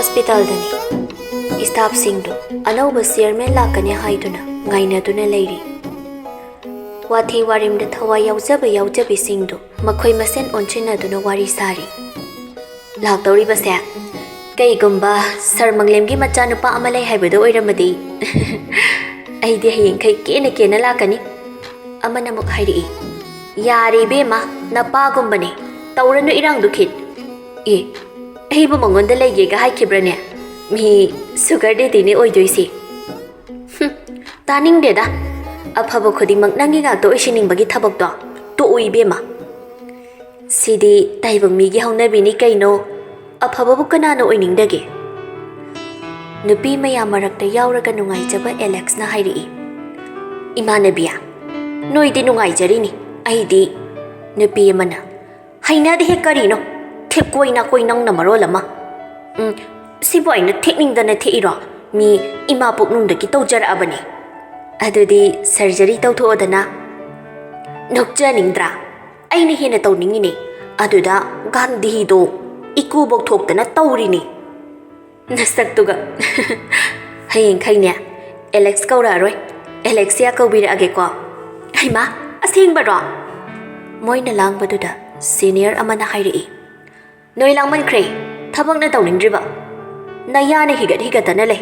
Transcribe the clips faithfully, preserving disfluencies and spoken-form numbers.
ꯍꯣꯁꯄꯤꯇꯥꯜꯗꯅꯤ꯫ ꯁ꯭ꯇꯥꯐꯁꯤꯡꯗꯨ ꯑꯅꯧꯕ ꯆꯤꯌꯔꯃꯦꯟ ꯂꯥꯛꯀꯅꯤ ꯍꯥꯏꯗꯨꯅ ꯉꯥꯏꯅꯗꯨꯅ ꯂꯩꯔꯤ꯫ ꯋꯥꯊꯤ ꯋꯥꯔꯦꯝꯗ ꯊꯋꯥꯏ ꯌꯥꯎꯖꯕ ꯌꯥꯎꯖꯕꯤꯁꯤꯡꯗꯨ ꯃꯈꯣꯏ ꯃꯁꯦꯟ ꯑꯣꯟꯁꯤꯟꯅꯗꯨꯅ ꯋꯥꯔꯤ ꯁꯥꯔꯤ꯫ ꯂꯥꯛꯇꯧꯔꯤꯕꯁꯦ ꯀꯩꯒꯨꯝꯕ ꯁꯔ ꯃꯪꯂꯦꯝꯒꯤ ꯃꯆꯥꯅꯨꯄꯥ ꯑꯃ ꯂꯩ ꯍꯥꯏꯕꯗꯣ ꯑꯣꯏꯔꯝꯃꯗꯤ ꯑꯩꯗꯤ ꯍꯌꯦꯡꯈꯩ ꯀꯦꯅ ꯀꯦꯅ ꯂꯥꯛꯀꯅꯤ꯫ ꯑꯃꯅ ꯑꯃꯨꯛ ꯍꯥꯏꯔꯛꯏ, "ꯌꯥꯔꯦ ꯏꯕꯦꯝꯃ, ꯅꯄꯥꯒꯨꯝꯕꯅꯦ, ꯇꯧꯔꯅꯨ ꯏꯔꯥꯡꯗꯨ ꯈꯤꯠ꯫ ꯑꯦ, ꯑꯩꯕꯨ ꯃꯉꯣꯟꯗ ꯂꯩꯒꯦꯒ ꯍꯥꯏꯈꯤꯕ꯭ꯔꯅꯦ? ꯃꯤ ꯁꯨꯒꯔ ꯗꯦꯗꯤꯅꯦ ꯑꯣꯏꯗꯣꯏꯁꯦ꯫" "ꯍꯨꯝ, ꯇꯥꯅꯤꯡꯗꯦꯗ꯫ ꯑꯐꯕ ꯈꯨꯗꯤꯡꯃꯛ ꯅꯪꯒꯤ ꯉꯥꯛꯇ ꯑꯣꯏꯁꯤꯟꯅꯤꯡꯕꯒꯤ ꯊꯕꯛꯇꯣ ꯇꯣꯛꯎ ꯏꯕꯦꯝꯃ꯫ ꯁꯤꯗꯤ ꯇꯥꯏꯕꯪ ꯃꯤꯒꯤ ꯍꯧꯅꯕꯤꯅꯤ ꯀꯩꯅꯣ꯫ ꯑꯐꯕꯕꯨ ꯀꯅꯥꯅ ꯑꯣꯏꯅꯤꯡꯗꯒꯦ?" ꯅꯨꯄꯤ ꯃꯌꯥꯝ ꯃꯔꯛꯇ ꯌꯥꯎꯔꯒ ꯅꯨꯡꯉꯥꯏꯖꯕ ꯑꯦꯂꯦꯛꯁꯅ ꯍꯥꯏꯔꯛꯏ, "ꯏꯃꯥꯟꯅꯕꯤ, ꯅꯣꯏꯗꯤ ꯅꯨꯡꯉꯥꯏꯖꯔꯤꯅꯤ, ꯑꯩꯗꯤ..." ꯅꯨꯄꯤ ꯑꯃꯅ, "ꯍꯩꯅꯗꯦꯍꯦ ꯀꯔꯤꯅꯣ? ꯊꯦꯛꯀꯣꯏ ꯅꯥꯀꯣꯏ ꯅꯪꯅ ꯃꯔꯣꯜ ꯑꯃ꯫ ꯎꯝ, ꯁꯤꯕꯨ ꯑꯩꯅ ꯊꯦꯛꯅꯤꯡꯗꯅ ꯊꯦꯛꯏꯔꯣ? ꯃꯤ ꯏꯃꯥ ꯄꯨꯛꯅꯨꯡꯗꯒꯤ ꯇꯧꯖꯔꯛꯑꯕꯅꯤ꯫ ꯑꯗꯨꯗꯤ ꯁꯔꯖꯔꯤ ꯇꯧꯊꯣꯛꯑꯣꯗꯅ꯫" "ꯅꯣꯛꯆꯅꯤꯡꯗ꯭ꯔꯥ? ꯑꯩꯅ ꯍꯦꯟꯅ ꯇꯧꯅꯤꯡꯉꯤꯅꯦ꯫ ꯑꯗꯨꯗ ꯒꯥꯟꯙꯤꯗꯣ ꯏꯀꯨꯕꯣꯛ ꯊꯣꯛꯇꯅ ꯇꯧꯔꯤꯅꯤ꯫ ꯅꯁꯛꯇꯨꯒ꯫" "ꯍꯌꯦꯡꯈꯩꯅꯦ ꯑꯦꯂꯦꯛꯁ ꯀꯧꯔꯛꯑꯔꯣꯏ, ꯑꯦꯂꯦꯛꯁꯤꯌꯥ ꯀꯧꯕꯤꯔꯛꯑꯒꯦꯀꯣ꯫" "ꯍꯩꯃꯥ, ꯑꯁꯦꯡꯕꯔꯣ?" ꯃꯣꯏꯅ ꯂꯥꯡꯕꯗꯨꯗ ꯁꯤꯅꯤꯌꯔ ꯑꯃꯅ ꯍꯥꯏꯔꯛꯏ, "ꯅꯣꯏ ꯂꯥꯡꯃꯟꯈ꯭ꯔꯦ, ꯊꯕꯛꯅ ꯇꯧꯅꯤꯡꯗ꯭ꯔꯤꯕ꯫ ꯅꯌꯥꯅ ꯍꯤꯒꯠ ꯍꯤꯒꯠꯇꯅ ꯂꯩ꯫"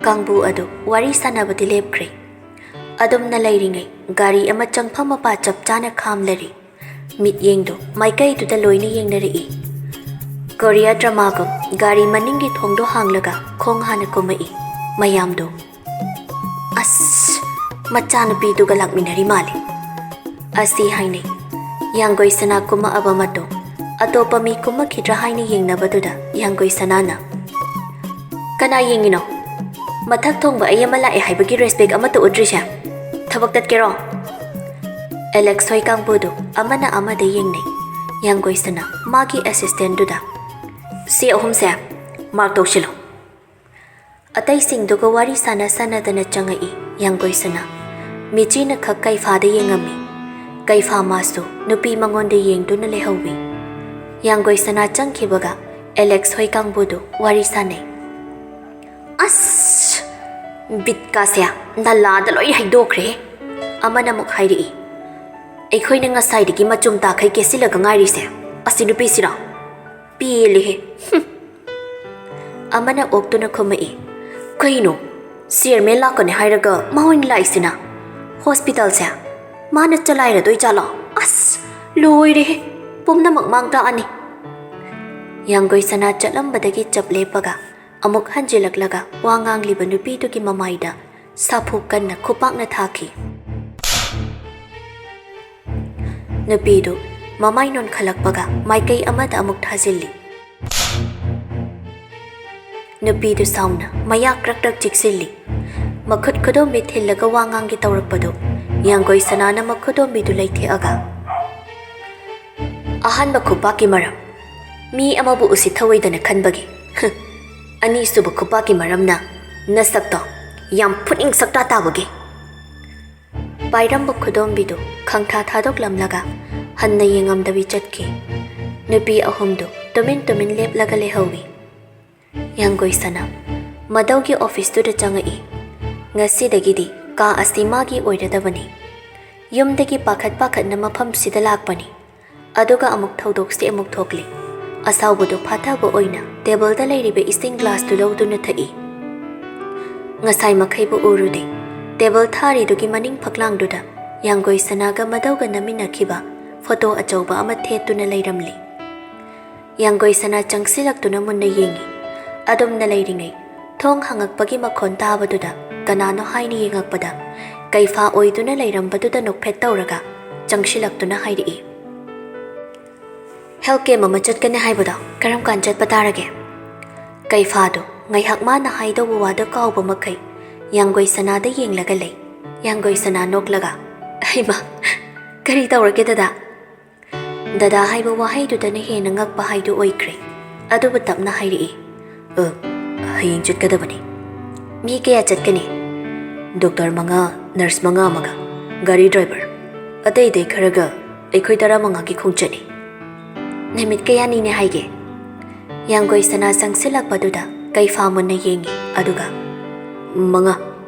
ꯀꯥꯡꯕꯨ ꯑꯗꯨ ꯋꯥꯔꯤ ꯁꯥꯟꯅꯕꯗꯤ ꯂꯦꯞꯈ꯭ꯔꯦ꯫ ꯑꯗꯨꯝꯅ ꯂꯩꯔꯤꯉꯩ ꯒꯥꯔꯤ ꯑꯃ ꯆꯪꯐꯝ ꯃꯄꯥ ꯆꯞ ꯆꯥꯅ ꯈꯥꯝꯂꯔꯤ꯫ ꯃꯤꯠꯌꯦꯡꯗꯨ ꯃꯥꯏꯀꯩꯗꯨꯗ ꯂꯣꯏꯅ ꯌꯦꯡꯅꯔꯛꯏ꯫ ꯀꯣꯔꯤꯌꯥ ꯗ꯭ꯔꯃꯥꯒꯨꯝ ꯒꯥꯔꯤ ꯃꯅꯤꯡꯒꯤ ꯊꯣꯡꯗꯣ ꯍꯥꯡꯂꯒ ꯈꯣꯡ ꯍꯥꯟꯅ ꯀꯨꯝꯃꯛꯏ꯫ ꯃꯌꯥꯝꯗꯨ, "ꯑꯁ, ꯃꯆꯥꯅꯨꯄꯤꯗꯨꯒ ꯂꯥꯛꯃꯤꯟꯅꯔꯤ ꯃꯥꯜꯂꯤ" ꯑꯁꯤ ꯍꯥꯏꯅꯩ꯫ ꯌꯥꯡꯒꯣꯏ ꯁꯅꯥ ꯀꯨꯝꯃꯛꯑꯕ ꯃꯇꯨꯡ ꯑꯇꯣꯞꯄ ꯃꯤ ꯀꯨꯝꯃꯛꯈꯤꯗ꯭ꯔꯥ ꯍꯥꯏꯅ ꯌꯦꯡꯅꯕꯗꯨꯗ ꯌꯥꯡꯒꯣꯏ ꯁꯅꯥꯅ, "ꯀꯅꯥ ꯌꯦꯡꯉꯤꯅꯣ? ꯃꯊꯛ ꯊꯣꯡꯕ ꯑꯩ ꯑꯃ ꯂꯥꯛꯑꯦ ꯍꯥꯏꯕꯒꯤ ꯔꯦꯁꯄꯦꯛ ꯑꯃꯠꯇ ꯎꯠꯇ꯭ꯔꯤꯁꯦ꯫ ꯊꯕꯛ ꯇꯠꯀꯦꯔꯣ?" ꯑꯦꯂꯦꯛꯁ ꯍꯣꯏ ꯀꯥꯡꯕꯨꯗꯨ ꯑꯃꯅ ꯑꯃꯗ ꯌꯦꯡꯅꯩ꯫ ꯌꯥꯡꯒꯣꯏ ꯁꯅꯥ ꯃꯥꯒꯤ ꯑꯦꯁꯤꯁꯇꯦꯟꯗꯨꯗ, "ꯁꯤ ꯑꯍꯨꯝꯁꯦ ꯃꯥꯔꯛ ꯇꯧꯁꯤꯜꯂꯨ꯫" ꯑꯇꯩꯁꯤꯡꯗꯨꯒ ꯋꯥꯔꯤ ꯁꯥꯟꯅ ꯁꯥꯟꯅꯗꯅ ꯆꯪꯉꯛꯏ ꯌꯥꯡꯒꯣꯏ ꯁꯅꯥ꯫ ꯃꯤꯆꯤꯅ ꯈꯛ ꯀꯩꯐꯥꯗ ꯌꯦꯡꯉꯝꯃꯤ꯫ ꯀꯩꯐꯥ ꯃꯥꯁꯨ ꯅꯨꯄꯤ ꯃꯉꯣꯟꯗ ꯌꯦꯡꯗꯨꯅ ꯂꯩꯍꯧꯋꯤ꯫ ꯌꯥꯡꯒꯣꯏ ꯁꯅꯥ ꯆꯪꯈꯤꯕꯒ ꯑꯦꯂꯦꯛꯁ ꯍꯣꯏ ꯀꯥꯡꯕꯨꯗꯨ ꯋꯥꯔꯤ ꯁꯥꯟꯅꯩ꯫ "ꯑꯁ! ꯕꯤꯠꯀꯥꯁꯦ ꯅꯂꯥꯗ ꯂꯣꯏ ꯍꯩꯗꯣꯛꯈ꯭ꯔꯦ"꯫ ꯑꯃꯅ ꯑꯃꯨꯛ ꯍꯥꯏꯔꯛꯏ, "ꯑꯩꯈꯣꯏꯅ ꯉꯁꯥꯏꯗꯒꯤ ꯃꯆꯨꯝ ꯇꯥꯈꯩ ꯀꯦꯁꯤꯜꯂꯒ ꯉꯥꯏꯔꯤꯁꯦ ꯑꯁꯤ ꯅꯨꯄꯤꯁꯤꯔꯣ? ꯄꯦꯜꯂꯦꯍꯦ꯫ ꯍꯨꯝ"꯫ ꯑꯃꯅ ꯑꯣꯛꯇꯨꯅ ꯈꯨꯝꯃꯛꯏ, "ꯀꯩꯅꯣ? ꯆꯤꯌꯔꯃꯦꯟ ꯂꯥꯛꯀꯅꯤ ꯍꯥꯏꯔꯒ ꯃꯥ ꯑꯣꯏꯅ ꯂꯥꯛꯏꯁꯤꯅ? ꯍꯣꯁꯄꯤꯇꯥꯜꯁꯦ ꯃꯥꯅ ꯆꯂꯥꯏꯔꯗꯣꯏ ꯖꯥꯠꯂꯣ? ꯑꯁ, ꯂꯣꯏꯔꯦꯍꯦ꯫ ꯄꯨꯝꯅꯃꯛ ꯃꯥꯡ ꯇꯥꯛꯑꯅꯤ"꯫ ꯌꯥꯡꯒꯣꯏ ꯁꯅꯥ ꯆꯠꯂꯝꯕꯗꯒꯤ ꯆꯞ ꯂꯦꯞꯄꯒ ꯑꯃꯨꯛ ꯍꯟꯖꯤꯜꯂꯛꯂꯒ ꯋꯥ ꯉꯥꯡꯂꯤꯕ ꯅꯨꯄꯤꯗꯨꯒꯤ ꯃꯃꯥꯏꯗ ꯁꯥꯐꯨ ꯀꯟꯅ ꯈꯨꯄꯥꯛꯅ ꯊꯥꯈꯤ꯫ ꯅꯨꯄꯤꯗꯨ ꯃꯃꯥꯏ ꯅꯣꯟꯈꯠꯂꯛꯄꯒ ꯃꯥꯏꯀꯩ ꯑꯃꯗ ꯑꯃꯨꯛ ꯊꯥꯖꯤꯜꯂꯤ꯫ ꯅꯨꯄꯤꯗꯨ ꯁꯥꯎꯅ ꯃꯌꯥ ꯀ꯭ꯔꯛ ꯀ꯭ꯔꯛ ꯆꯤꯛꯁꯤꯜꯂꯤ꯫ ꯃꯈꯨꯠ ꯈꯨꯗꯣꯝꯕꯤ ꯊꯤꯜꯂꯒ ꯋꯥ ꯉꯥꯡꯒꯦ ꯇꯧꯔꯛꯄꯗꯨ ꯌꯥꯡꯒꯣꯏ ꯁꯅꯥꯅ ꯃꯈꯨꯗꯣꯝꯕꯤꯗꯨ ꯂꯩꯊꯦꯛꯑꯒ, "ꯑꯍꯥꯟꯕ ꯈꯨꯄꯥꯛꯀꯤ ꯃꯔꯝ, ꯃꯤ ꯑꯃꯕꯨ ꯎꯁꯤꯠꯊꯑꯣꯏꯗꯅ ꯈꯟꯕꯒꯤ꯫ ꯍ, ꯑꯅꯤꯁꯨꯕ ꯈꯨꯄꯥꯛꯀꯤ ꯃꯔꯝꯅ ꯅꯁꯛꯇꯣ ꯌꯥꯝ ꯐꯨꯅꯤꯡ ꯁꯛꯇꯥ ꯇꯥꯕꯒꯤ"꯫ ꯄꯥꯏꯔꯝꯕ ꯈꯨꯗꯣꯝꯕꯤꯗꯨ ꯈꯪꯊꯥ ꯊꯥꯗꯣꯛꯂꯝꯂꯒ ꯍꯟꯅ ꯌꯦꯡꯉꯝꯗꯕꯤ ꯆꯠꯈꯤ꯫ ꯅꯨꯄꯤ ꯑꯍꯨꯝꯗꯨ ꯇꯨꯃꯤꯟ ꯇꯨꯃꯤꯟ ꯂꯦꯞꯂꯒ ꯂꯩꯍꯧꯏ꯫ ꯌꯥꯡꯒꯣꯏ ꯁꯅꯥ ꯃꯗꯧꯒꯤ ꯑꯣꯐꯤꯁꯇꯨꯗ ꯆꯪꯉꯛꯏ꯫ ꯉꯁꯤꯗꯒꯤꯗꯤ ꯀꯥ ꯑꯁꯤ ꯃꯥꯒꯤ ꯑꯣꯏꯔꯗꯕꯅꯤ꯫ ꯌꯨꯝꯗꯒꯤ ꯄꯥꯈꯠ ꯄꯥꯈꯠꯅ ꯃꯐꯝꯁꯤꯗ ꯂꯥꯛꯄꯅꯤ꯫ ꯑꯗꯨꯒ ꯑꯃꯨꯛ ꯊꯧꯗꯣꯛꯁꯦ ꯑꯃꯨꯛ ꯊꯣꯛꯂꯤ꯫ ꯑꯁꯥꯎꯕꯗꯨ ꯐꯥꯊꯕ ꯑꯣꯏꯅ ꯇꯦꯕꯜꯗ ꯂꯩꯔꯤꯕ ꯏꯁꯤꯡ ꯒ꯭ꯂꯥꯁꯇꯨ ꯂꯧꯗꯨꯅ ꯊꯛꯏ꯫ ꯉꯁꯥꯏ ꯃꯈꯩꯕꯨ ꯎꯔꯨꯗꯦ꯫ ꯇꯦꯕꯜ ꯊꯥꯔꯤꯗꯨꯒꯤ ꯃꯅꯤꯡ ꯐꯛꯂꯥꯡꯗꯨꯗ ꯌꯥꯡꯒꯣꯏ ꯁꯅꯥꯒ ꯃꯗꯧꯒ ꯅꯝꯃꯤꯟꯅꯈꯤꯕ ꯐꯣꯇꯣ ꯑꯆꯧꯕ ꯑꯃ ꯊꯦꯠꯇꯨꯅ ꯂꯩꯔꯝꯂꯤ꯫ ꯌꯥꯡꯒꯣꯏ ꯁꯅꯥ ꯆꯪꯁꯤꯜꯂꯛꯇꯨꯅ ꯃꯨꯟꯅ ꯌꯦꯡꯉꯤ꯫ ꯑꯗꯨꯝꯅ ꯂꯩꯔꯤꯉꯩ ꯊꯣꯡ ꯍꯪꯉꯛꯄꯒꯤ ꯃꯈꯣꯟ ꯇꯥꯕꯗꯨꯗ ꯀꯅꯥꯅꯣ ꯍꯥꯏꯅ ꯌꯦꯡꯉꯛꯄꯗ ꯀꯩꯐꯥ ꯑꯣꯏꯗꯨꯅ ꯂꯩꯔꯝꯕꯗꯨꯗ ꯅꯣꯛꯐꯦꯠ ꯇꯧꯔꯒ ꯆꯪꯁꯤꯜꯂꯛꯇꯨꯅ ꯍꯥꯏꯔꯛꯏ, "ꯍꯦꯜꯊ ꯀꯦꯝꯞ ꯑꯃ ꯆꯠꯀꯅꯤ ꯍꯥꯏꯕꯗꯣ ꯀꯔꯝ ꯀꯥꯟ ꯆꯠꯄ ꯇꯥꯔꯒꯦ?" ꯀꯩꯐꯥꯗꯨ ꯉꯥꯏꯍꯥꯛ ꯃꯥꯅ ꯍꯥꯏꯗꯧꯕ ꯋꯥꯗꯨ ꯀꯥꯎꯕ ꯃꯈꯩ ꯌꯥꯡꯒꯣꯏ ꯁꯅꯥꯗ ꯌꯦꯡꯂꯒ ꯂꯩ꯫ ꯌꯥꯡꯒꯣꯏ ꯁꯅꯥ ꯅꯣꯛꯂꯒ, "ꯍꯩꯃꯥ, ꯀꯔꯤ ꯇꯧꯔꯒꯦ ꯗꯗꯥ?" ꯗꯗꯥ ꯍꯥꯏꯕ ꯋꯥꯍꯩꯗꯨꯗꯅ ꯍꯦꯟꯅ ꯉꯛꯄ ꯍꯥꯏꯗꯨ ꯑꯣꯏꯈ꯭ꯔꯦ꯫ ꯑꯗꯨꯕꯨ ꯇꯞꯅ ꯍꯥꯏꯔꯛꯏ, "ꯑ, ꯍꯌꯦꯡ ꯆꯠꯀꯗꯕꯅꯤ"꯫ "ꯃꯤ ꯀꯌꯥ ꯆꯠꯀꯅꯤ?" "ꯗꯣꯛꯇꯔ ꯃꯉꯥ, ꯅꯔꯁ ꯃꯉꯥ ꯑꯃꯒ ꯒꯥꯔꯤ ꯗ꯭ꯔꯥꯏꯚꯔ꯫ ꯑꯇꯩ ꯑꯇꯩ ꯈꯔꯒ ꯑꯩꯈꯣꯏ ꯇꯔꯥꯃꯉꯥꯒꯤ ꯈꯣꯡꯆꯠꯅꯤ"꯫ "ꯅꯨꯃꯤꯠ ꯀꯌꯥꯅꯤꯅꯦ ꯍꯥꯏꯒꯦ?" ꯌꯥꯡꯒꯣꯏ ꯁꯅꯥ ꯆꯪꯁꯤꯜꯂꯛꯄꯗꯨꯗ ꯀꯩꯐꯥ ꯃꯨꯟꯅ ꯌꯦꯡꯉꯤ, ꯑꯗꯨꯒ, "ꯃꯉꯥ,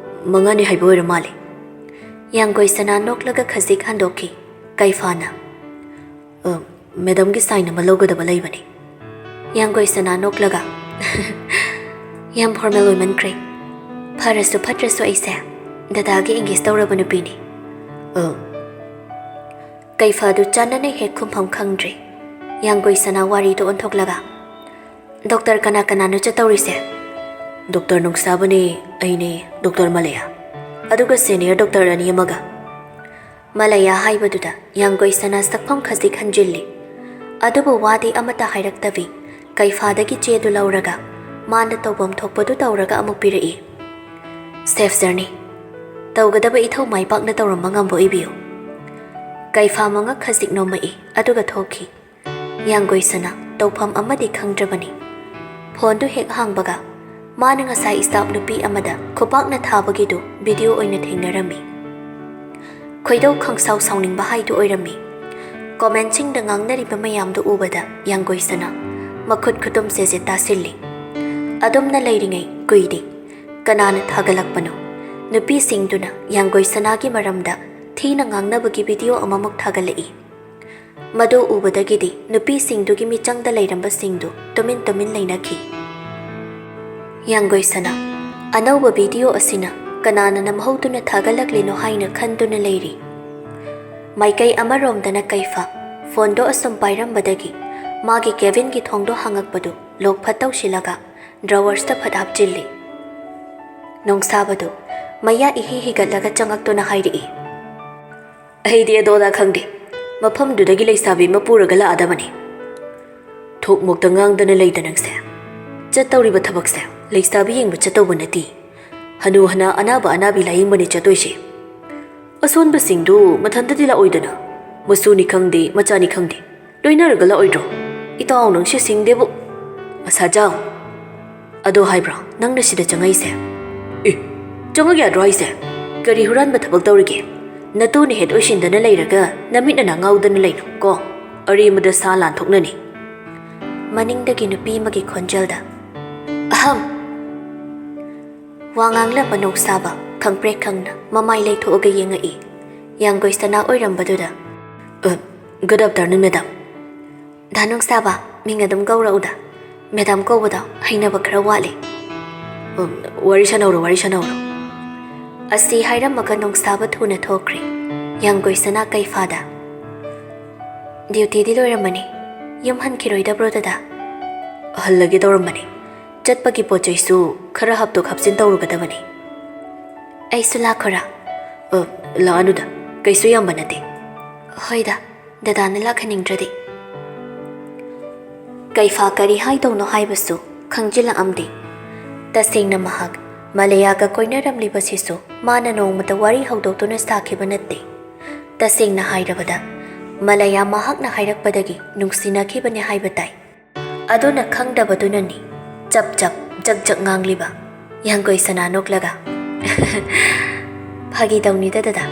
ꯃꯉꯥꯅꯤ ꯍꯥꯏꯕ ꯑꯣꯏꯔ ꯃꯥꯜꯂꯦ꯫" ꯌꯥꯡꯒꯣꯏ ꯁꯅꯥ ꯅꯣꯛꯂꯒ ꯈꯖꯤꯛ ꯍꯟꯗꯣꯛꯈꯤ꯫ ꯀꯩꯐꯥꯅ, "ꯑ, ꯃꯦꯗꯝꯒꯤ ꯁꯥꯏꯟ ꯑꯃ ꯂꯧꯒꯗꯕ ꯂꯩꯕꯅꯤ꯫" ꯌꯥꯡꯒꯣꯏ ꯁꯅꯥ ꯅꯣꯛꯂꯒ, "ꯌꯥꯝ ꯐꯣꯔꯃꯦꯜ ꯑꯣꯏꯃꯟꯈ꯭ꯔꯦ꯫ ꯐꯔꯁꯨ ꯐꯠꯇ꯭ꯔꯁꯨ ꯑꯩꯁꯦ ꯗꯗꯥꯒꯤ ꯑꯦꯡꯒꯦꯖ ꯇꯧꯔꯕ ꯅꯨꯄꯤꯅꯤ꯫" "ꯑ?" ꯀꯩꯐꯥꯗꯨ ꯆꯥꯟꯅꯅ ꯍꯦꯛ ꯈꯨꯝꯐꯝ ꯈꯪꯗ꯭ꯔꯦ꯫ ꯌꯥꯡꯒꯣꯏ ꯁꯅꯥ ꯋꯥꯔꯤꯗꯨ ꯑꯣꯟꯊꯣꯛꯂꯒ, "ꯗꯣꯛꯇꯔ ꯀꯅꯥ ꯀꯅꯥꯅꯣ ꯆꯠꯇꯧꯔꯤꯁꯦ?" "ꯗꯣꯛꯇꯔ ꯅꯨꯡꯁꯥꯕꯅꯦ, ꯑꯩꯅꯦ, ꯗꯣꯛꯇꯔ ꯃꯂꯌꯥ, ꯑꯗꯨꯒ ꯁꯦꯅꯤꯌꯔ ꯗꯣꯛꯇꯔ ꯑꯅꯤ ꯑꯃꯒ꯫" ꯃꯂꯌꯥ ꯍꯥꯏꯕꯗꯨꯗ ꯌꯥꯡꯒꯣꯏ ꯁꯅꯥ ꯁꯛꯐꯝ ꯈꯖꯤꯛ ꯍꯟꯖꯤꯜꯂꯤ꯫ ꯑꯗꯨꯕꯨ ꯋꯥꯗꯤ ꯑꯃꯠꯇ ꯍꯥꯏꯔꯛꯇꯕꯤ, ꯀꯩꯐꯥꯗꯒꯤ ꯆꯦꯗꯨ ꯂꯧꯔꯒ ꯃꯥꯅ ꯇꯧꯐꯝ ꯊꯣꯛꯄꯗꯨ ꯇꯧꯔꯒ ꯑꯃꯨꯛ ꯄꯤꯔꯛꯏ꯫ "Safe journey. ꯇꯧꯒꯗꯕ ꯏꯊꯧ ꯃꯥꯏ ꯄꯥꯛꯅ ꯇꯧꯔꯝꯕ ꯉꯝꯕ ꯑꯣꯏꯕꯤꯌꯨ꯫" ꯀꯩꯐꯥ ꯃꯉꯛ ꯈꯖꯤꯛ ꯅꯣꯝꯃꯛꯏ, ꯑꯗꯨꯒ ꯊꯣꯛꯈꯤ꯫ ꯌꯥꯡꯒꯣꯏ ꯁꯅꯥ ꯇꯧꯐꯝ ꯑꯃꯗꯤ ꯈꯪꯗ꯭ꯔꯕꯅꯤ꯫ ꯐꯣꯟꯗꯨ ꯍꯦꯛ ꯍꯥꯡꯕꯒ, ꯃꯥꯅ ꯉꯁꯥꯏ ꯁ꯭ꯇꯥꯐ ꯅꯨꯄꯤ ꯑꯃꯗ ꯈꯨꯄꯥꯛꯅ ꯊꯥꯕꯒꯤꯗꯨ ꯚꯤꯗꯤꯑꯣ ꯑꯣꯏꯅ ꯊꯦꯡꯅꯔꯝꯃꯤ꯫ ꯈꯣꯏꯗꯧ ꯈꯪꯁꯥꯎ ꯁꯥꯎꯅꯤꯡꯕ ꯍꯥꯏꯗꯨ ꯑꯣꯏꯔꯝꯃꯤ꯫ ꯀꯣꯃꯦꯟꯠꯁꯤꯡꯗ ꯉꯥꯡꯅꯔꯤꯕ ꯃꯌꯥꯝꯗꯨ ꯎꯕꯗ ꯌꯥꯡꯒꯣꯏ ꯁꯅꯥ ꯃꯈꯨꯠ ꯈꯨꯇꯨꯝ ꯆꯦꯖꯦꯠ ꯇꯥꯁꯤꯜꯂꯤ꯫ ꯑꯗꯨꯝꯅ ꯂꯩꯔꯤꯉꯩ ꯀꯨꯏꯗꯦ꯫ ꯀꯅꯥꯅ ꯊꯥꯒꯠꯂꯛꯄꯅꯣ? ꯅꯨꯄꯤꯁꯤꯡꯗꯨꯅ ꯌꯥꯡꯒꯣꯏ ꯁꯅꯥꯒꯤ ꯃꯔꯝꯗ ꯊꯤꯅ ꯉꯥꯡꯅꯕꯒꯤ ꯚꯤꯗꯤꯑꯣ ꯑꯃꯃꯨꯛ ꯊꯥꯒꯠꯂꯛꯏ꯫ ꯃꯗꯨ ꯎꯕꯗꯒꯤꯗꯤ ꯅꯨꯄꯤꯁꯤꯡꯗꯨꯒꯤ ꯃꯤꯆꯪꯗ ꯂꯩꯔꯝꯕꯁꯤꯡꯗꯨ ꯇꯨꯃꯤꯟ ꯇꯨꯃꯤꯟ ꯂꯩꯅꯈꯤ꯫ ꯌꯥꯡꯒꯣꯏ ꯁꯅꯥ, ꯑꯅꯧꯕ ꯚꯤꯗꯤꯑꯣ ꯑꯁꯤꯅ ꯀꯅꯥꯅ ꯅꯝꯍꯧꯗꯨꯅ ꯊꯥꯒꯠꯂꯛꯂꯤꯅꯣ ꯍꯥꯏꯅ ꯈꯟꯗꯨꯅ ꯂꯩꯔꯤ꯫ ꯃꯥꯏꯀꯩ ꯑꯃꯔꯣꯝꯗꯅ ꯀꯩꯐꯥ ꯐꯣꯟꯗꯣ ꯑꯁꯨꯝ ꯄꯥꯏꯔꯝꯕꯗꯒꯤ ꯃꯥꯒꯤ ꯀꯦꯕꯤꯟꯒꯤ ꯊꯣꯡꯗꯣ ꯍꯥꯡꯉꯛꯄꯗꯨ ꯂꯣꯛ ꯐꯠ ꯇꯧꯁꯤꯜꯂꯒ ꯗ꯭ꯔꯥꯋꯔꯁꯇ ꯐꯠ ꯍꯥꯞꯆꯤꯜꯂꯤ꯫ ꯅꯣꯡꯁꯥꯕꯗꯨ ꯃꯌꯥ ꯏꯍꯤ ꯍꯤꯒꯠꯂꯒ ꯆꯪꯉꯛꯇꯨꯅ ꯍꯥꯏꯔꯛꯏ, "ꯑꯩꯗꯤ ꯑꯗꯣ ꯑꯗꯥ ꯈꯪꯗꯦ꯫ ꯃꯐꯝꯗꯨꯗꯒꯤ ꯂꯩꯁꯥꯕꯤ ꯑꯃ ꯄꯨꯔꯒ ꯂꯥꯛꯑꯗꯕꯅꯤ꯫" "ꯊꯣꯛꯃꯣꯛꯇ ꯉꯥꯡꯗꯅ ꯂꯩꯗ ꯅꯪꯁꯦ꯫ ꯆꯠꯇꯧꯔꯤꯕ ꯊꯕꯛꯁꯦ ꯂꯩꯁꯥꯕꯤ ꯌꯦꯡꯕ ꯆꯠꯇꯧꯕ ꯅꯠꯇꯦ꯫ ꯍꯅꯨ ꯍꯅꯥ ꯑꯅꯥꯕ ꯑꯅꯥꯕꯤ ꯂꯥꯌꯦꯡꯕꯅꯤ ꯆꯠꯇꯣꯏꯁꯦ꯫ ꯑꯁꯣꯟꯕꯁꯤꯡꯗꯨ ꯃꯊꯟꯇꯗꯤ ꯂꯥꯛꯑꯣꯏꯗꯅ, ꯃꯁꯨꯅꯤ ꯈꯪꯗꯦ, ꯃꯆꯥꯅꯤ ꯈꯪꯗꯦ, ꯂꯣꯏꯅꯔꯒ ꯂꯥꯛꯑꯣꯏꯗ꯭ꯔꯣ? ꯏꯇꯥꯎ ꯅꯪꯁꯦ ꯁꯤꯡꯗꯦꯕꯨ꯫ ꯑꯁꯥꯖꯥꯎ, ꯑꯗꯣ ꯍꯥꯏꯕ꯭ꯔꯣ ꯅꯪꯅ ꯁꯤꯗ ꯆꯪꯉꯛꯏꯁꯦ?" "ꯑꯦ, ꯆꯪꯉꯛ ꯌꯥꯗ꯭ꯔꯣ ꯍꯥꯏꯁꯦ? ꯀꯔꯤ ꯍꯨꯔꯥꯟꯕ ꯊꯕꯛ ꯇꯧꯔꯤꯒꯦ? ꯅꯇꯨꯅ ꯍꯦꯠ ꯑꯣꯏꯁꯤꯟꯗꯅ ꯂꯩꯔꯒ ꯅꯃꯤꯠ ꯅꯅꯥ ꯉꯥꯎꯗꯅ ꯂꯩꯅꯨ ꯀꯣ꯫ ꯑꯔꯦꯝꯕꯗ ꯁꯥ ꯂꯥꯟꯊꯣꯛꯅꯅꯤ꯫" ꯃꯅꯤꯡꯗꯒꯤ ꯅꯨꯄꯤ ꯑꯃꯒꯤ ꯈꯣꯟꯖꯦꯜꯗ, "ꯑꯍꯝ!" ꯋꯥ ꯉꯥꯡꯂꯝꯕ ꯅꯣꯡꯁꯥꯕ ꯈꯪꯄ꯭ꯔꯦꯛ ꯈꯪꯅ ꯃꯃꯥꯏ ꯂꯩꯊꯣꯛꯑꯒ ꯌꯦꯡꯉꯛꯏ꯫ ꯌꯥꯡꯒꯣꯏ ꯁꯅꯥ ꯑꯣꯏꯔꯝꯕꯗꯨꯗ, "ꯑ, good afternoon, madam." "ꯗꯥ ꯅꯣꯡꯁꯥꯕ, ꯃꯤꯡ ꯑꯗꯨꯝ ꯀꯧꯔꯛꯎꯗ꯫ ꯃꯦꯗꯥꯝ ꯀꯧꯕꯗꯣ ꯍꯩꯅꯕ ꯈꯔ ꯋꯥꯠꯂꯤ꯫" "ꯎꯝ, ꯋꯥꯔꯤ ꯁꯥꯟꯅꯧꯔꯣ, ꯋꯥꯔꯤ ꯁꯥꯟꯅꯧꯔꯣ꯫" ꯑꯁꯤ ꯍꯥꯏꯔꯝꯃꯒ ꯅꯣꯡꯁꯥꯕ ꯊꯨꯅ ꯊꯣꯛꯈ꯭ꯔꯦ꯫ ꯌꯥꯡꯒꯣꯏ ꯁꯅꯥ ꯀꯩꯐꯥꯗ, "ꯗ꯭ꯌꯨꯇꯤꯗꯤ ꯂꯣꯏꯔꯝꯃꯅꯤ꯫ ꯌꯨꯝ ꯍꯟꯈꯤꯔꯣꯏꯗꯕ꯭ꯔꯣ, ꯗꯗꯥ?" "ꯍꯜꯂꯒꯦ ꯇꯧꯔꯝꯕꯅꯤ꯫ ꯆꯠꯄꯒꯤ ꯄꯣꯠ ꯆꯩꯁꯨ ꯈꯔ ꯍꯥꯞꯇꯣꯛ ꯍꯥꯞꯆꯤꯟ ꯇꯧꯔꯨꯒꯗꯕꯅꯤ꯫" "ꯑꯩꯁꯨ ꯂꯥꯛꯈꯣꯔꯥ?" "ꯑ, ꯂꯥꯛꯑꯅꯨꯗ, ꯀꯩꯁꯨ ꯌꯥꯝꯕ ꯅꯠꯇꯦ꯫" "ꯍꯣꯏꯗ, ꯗꯗꯥꯅ ꯂꯥꯛꯍꯟꯅꯤꯡꯗ꯭ꯔꯗꯤ꯫" ꯀꯩꯐꯥ ꯀꯔꯤ ꯍꯥꯏꯗꯧꯅꯣ ꯍꯥꯏꯕꯁꯨ ꯈꯪꯖꯤꯜꯂꯛꯑꯝꯗꯦ꯫ ꯇꯁꯦꯡꯅ ꯃꯍꯥꯛ ꯃꯂꯌꯥꯒ ꯀꯣꯏꯅꯔꯝꯂꯤꯕꯁꯤꯁꯨ ꯃꯥꯅ ꯅꯣꯡꯃꯇ ꯋꯥꯔꯤ ꯍꯧꯗꯣꯛꯇꯨꯅ ꯁꯥꯈꯤꯕ ꯅꯠꯇꯦ꯫ ꯇꯁꯦꯡꯅ ꯍꯥꯏꯔꯕꯗ, ꯃꯂꯌꯥ ꯃꯍꯥꯛꯅ ꯍꯥꯏꯔꯛꯄꯗꯒꯤ ꯅꯨꯡꯁꯤꯅꯈꯤꯕꯅꯤ ꯍꯥꯏꯕ ꯇꯥꯏ꯫ ꯑꯗꯨꯅ ꯈꯪꯗꯕꯗꯨꯅꯅꯤ ꯆꯞ ꯆꯞ ꯖꯛ ꯖꯛ ꯉꯥꯡꯂꯤꯕ꯫ ꯌꯥꯡꯒꯣꯏ ꯁꯅꯥ ꯅꯣꯛꯂꯒ, "ꯐꯥꯒꯤ ꯇꯧꯅꯤꯗ, ꯗꯗꯥ꯫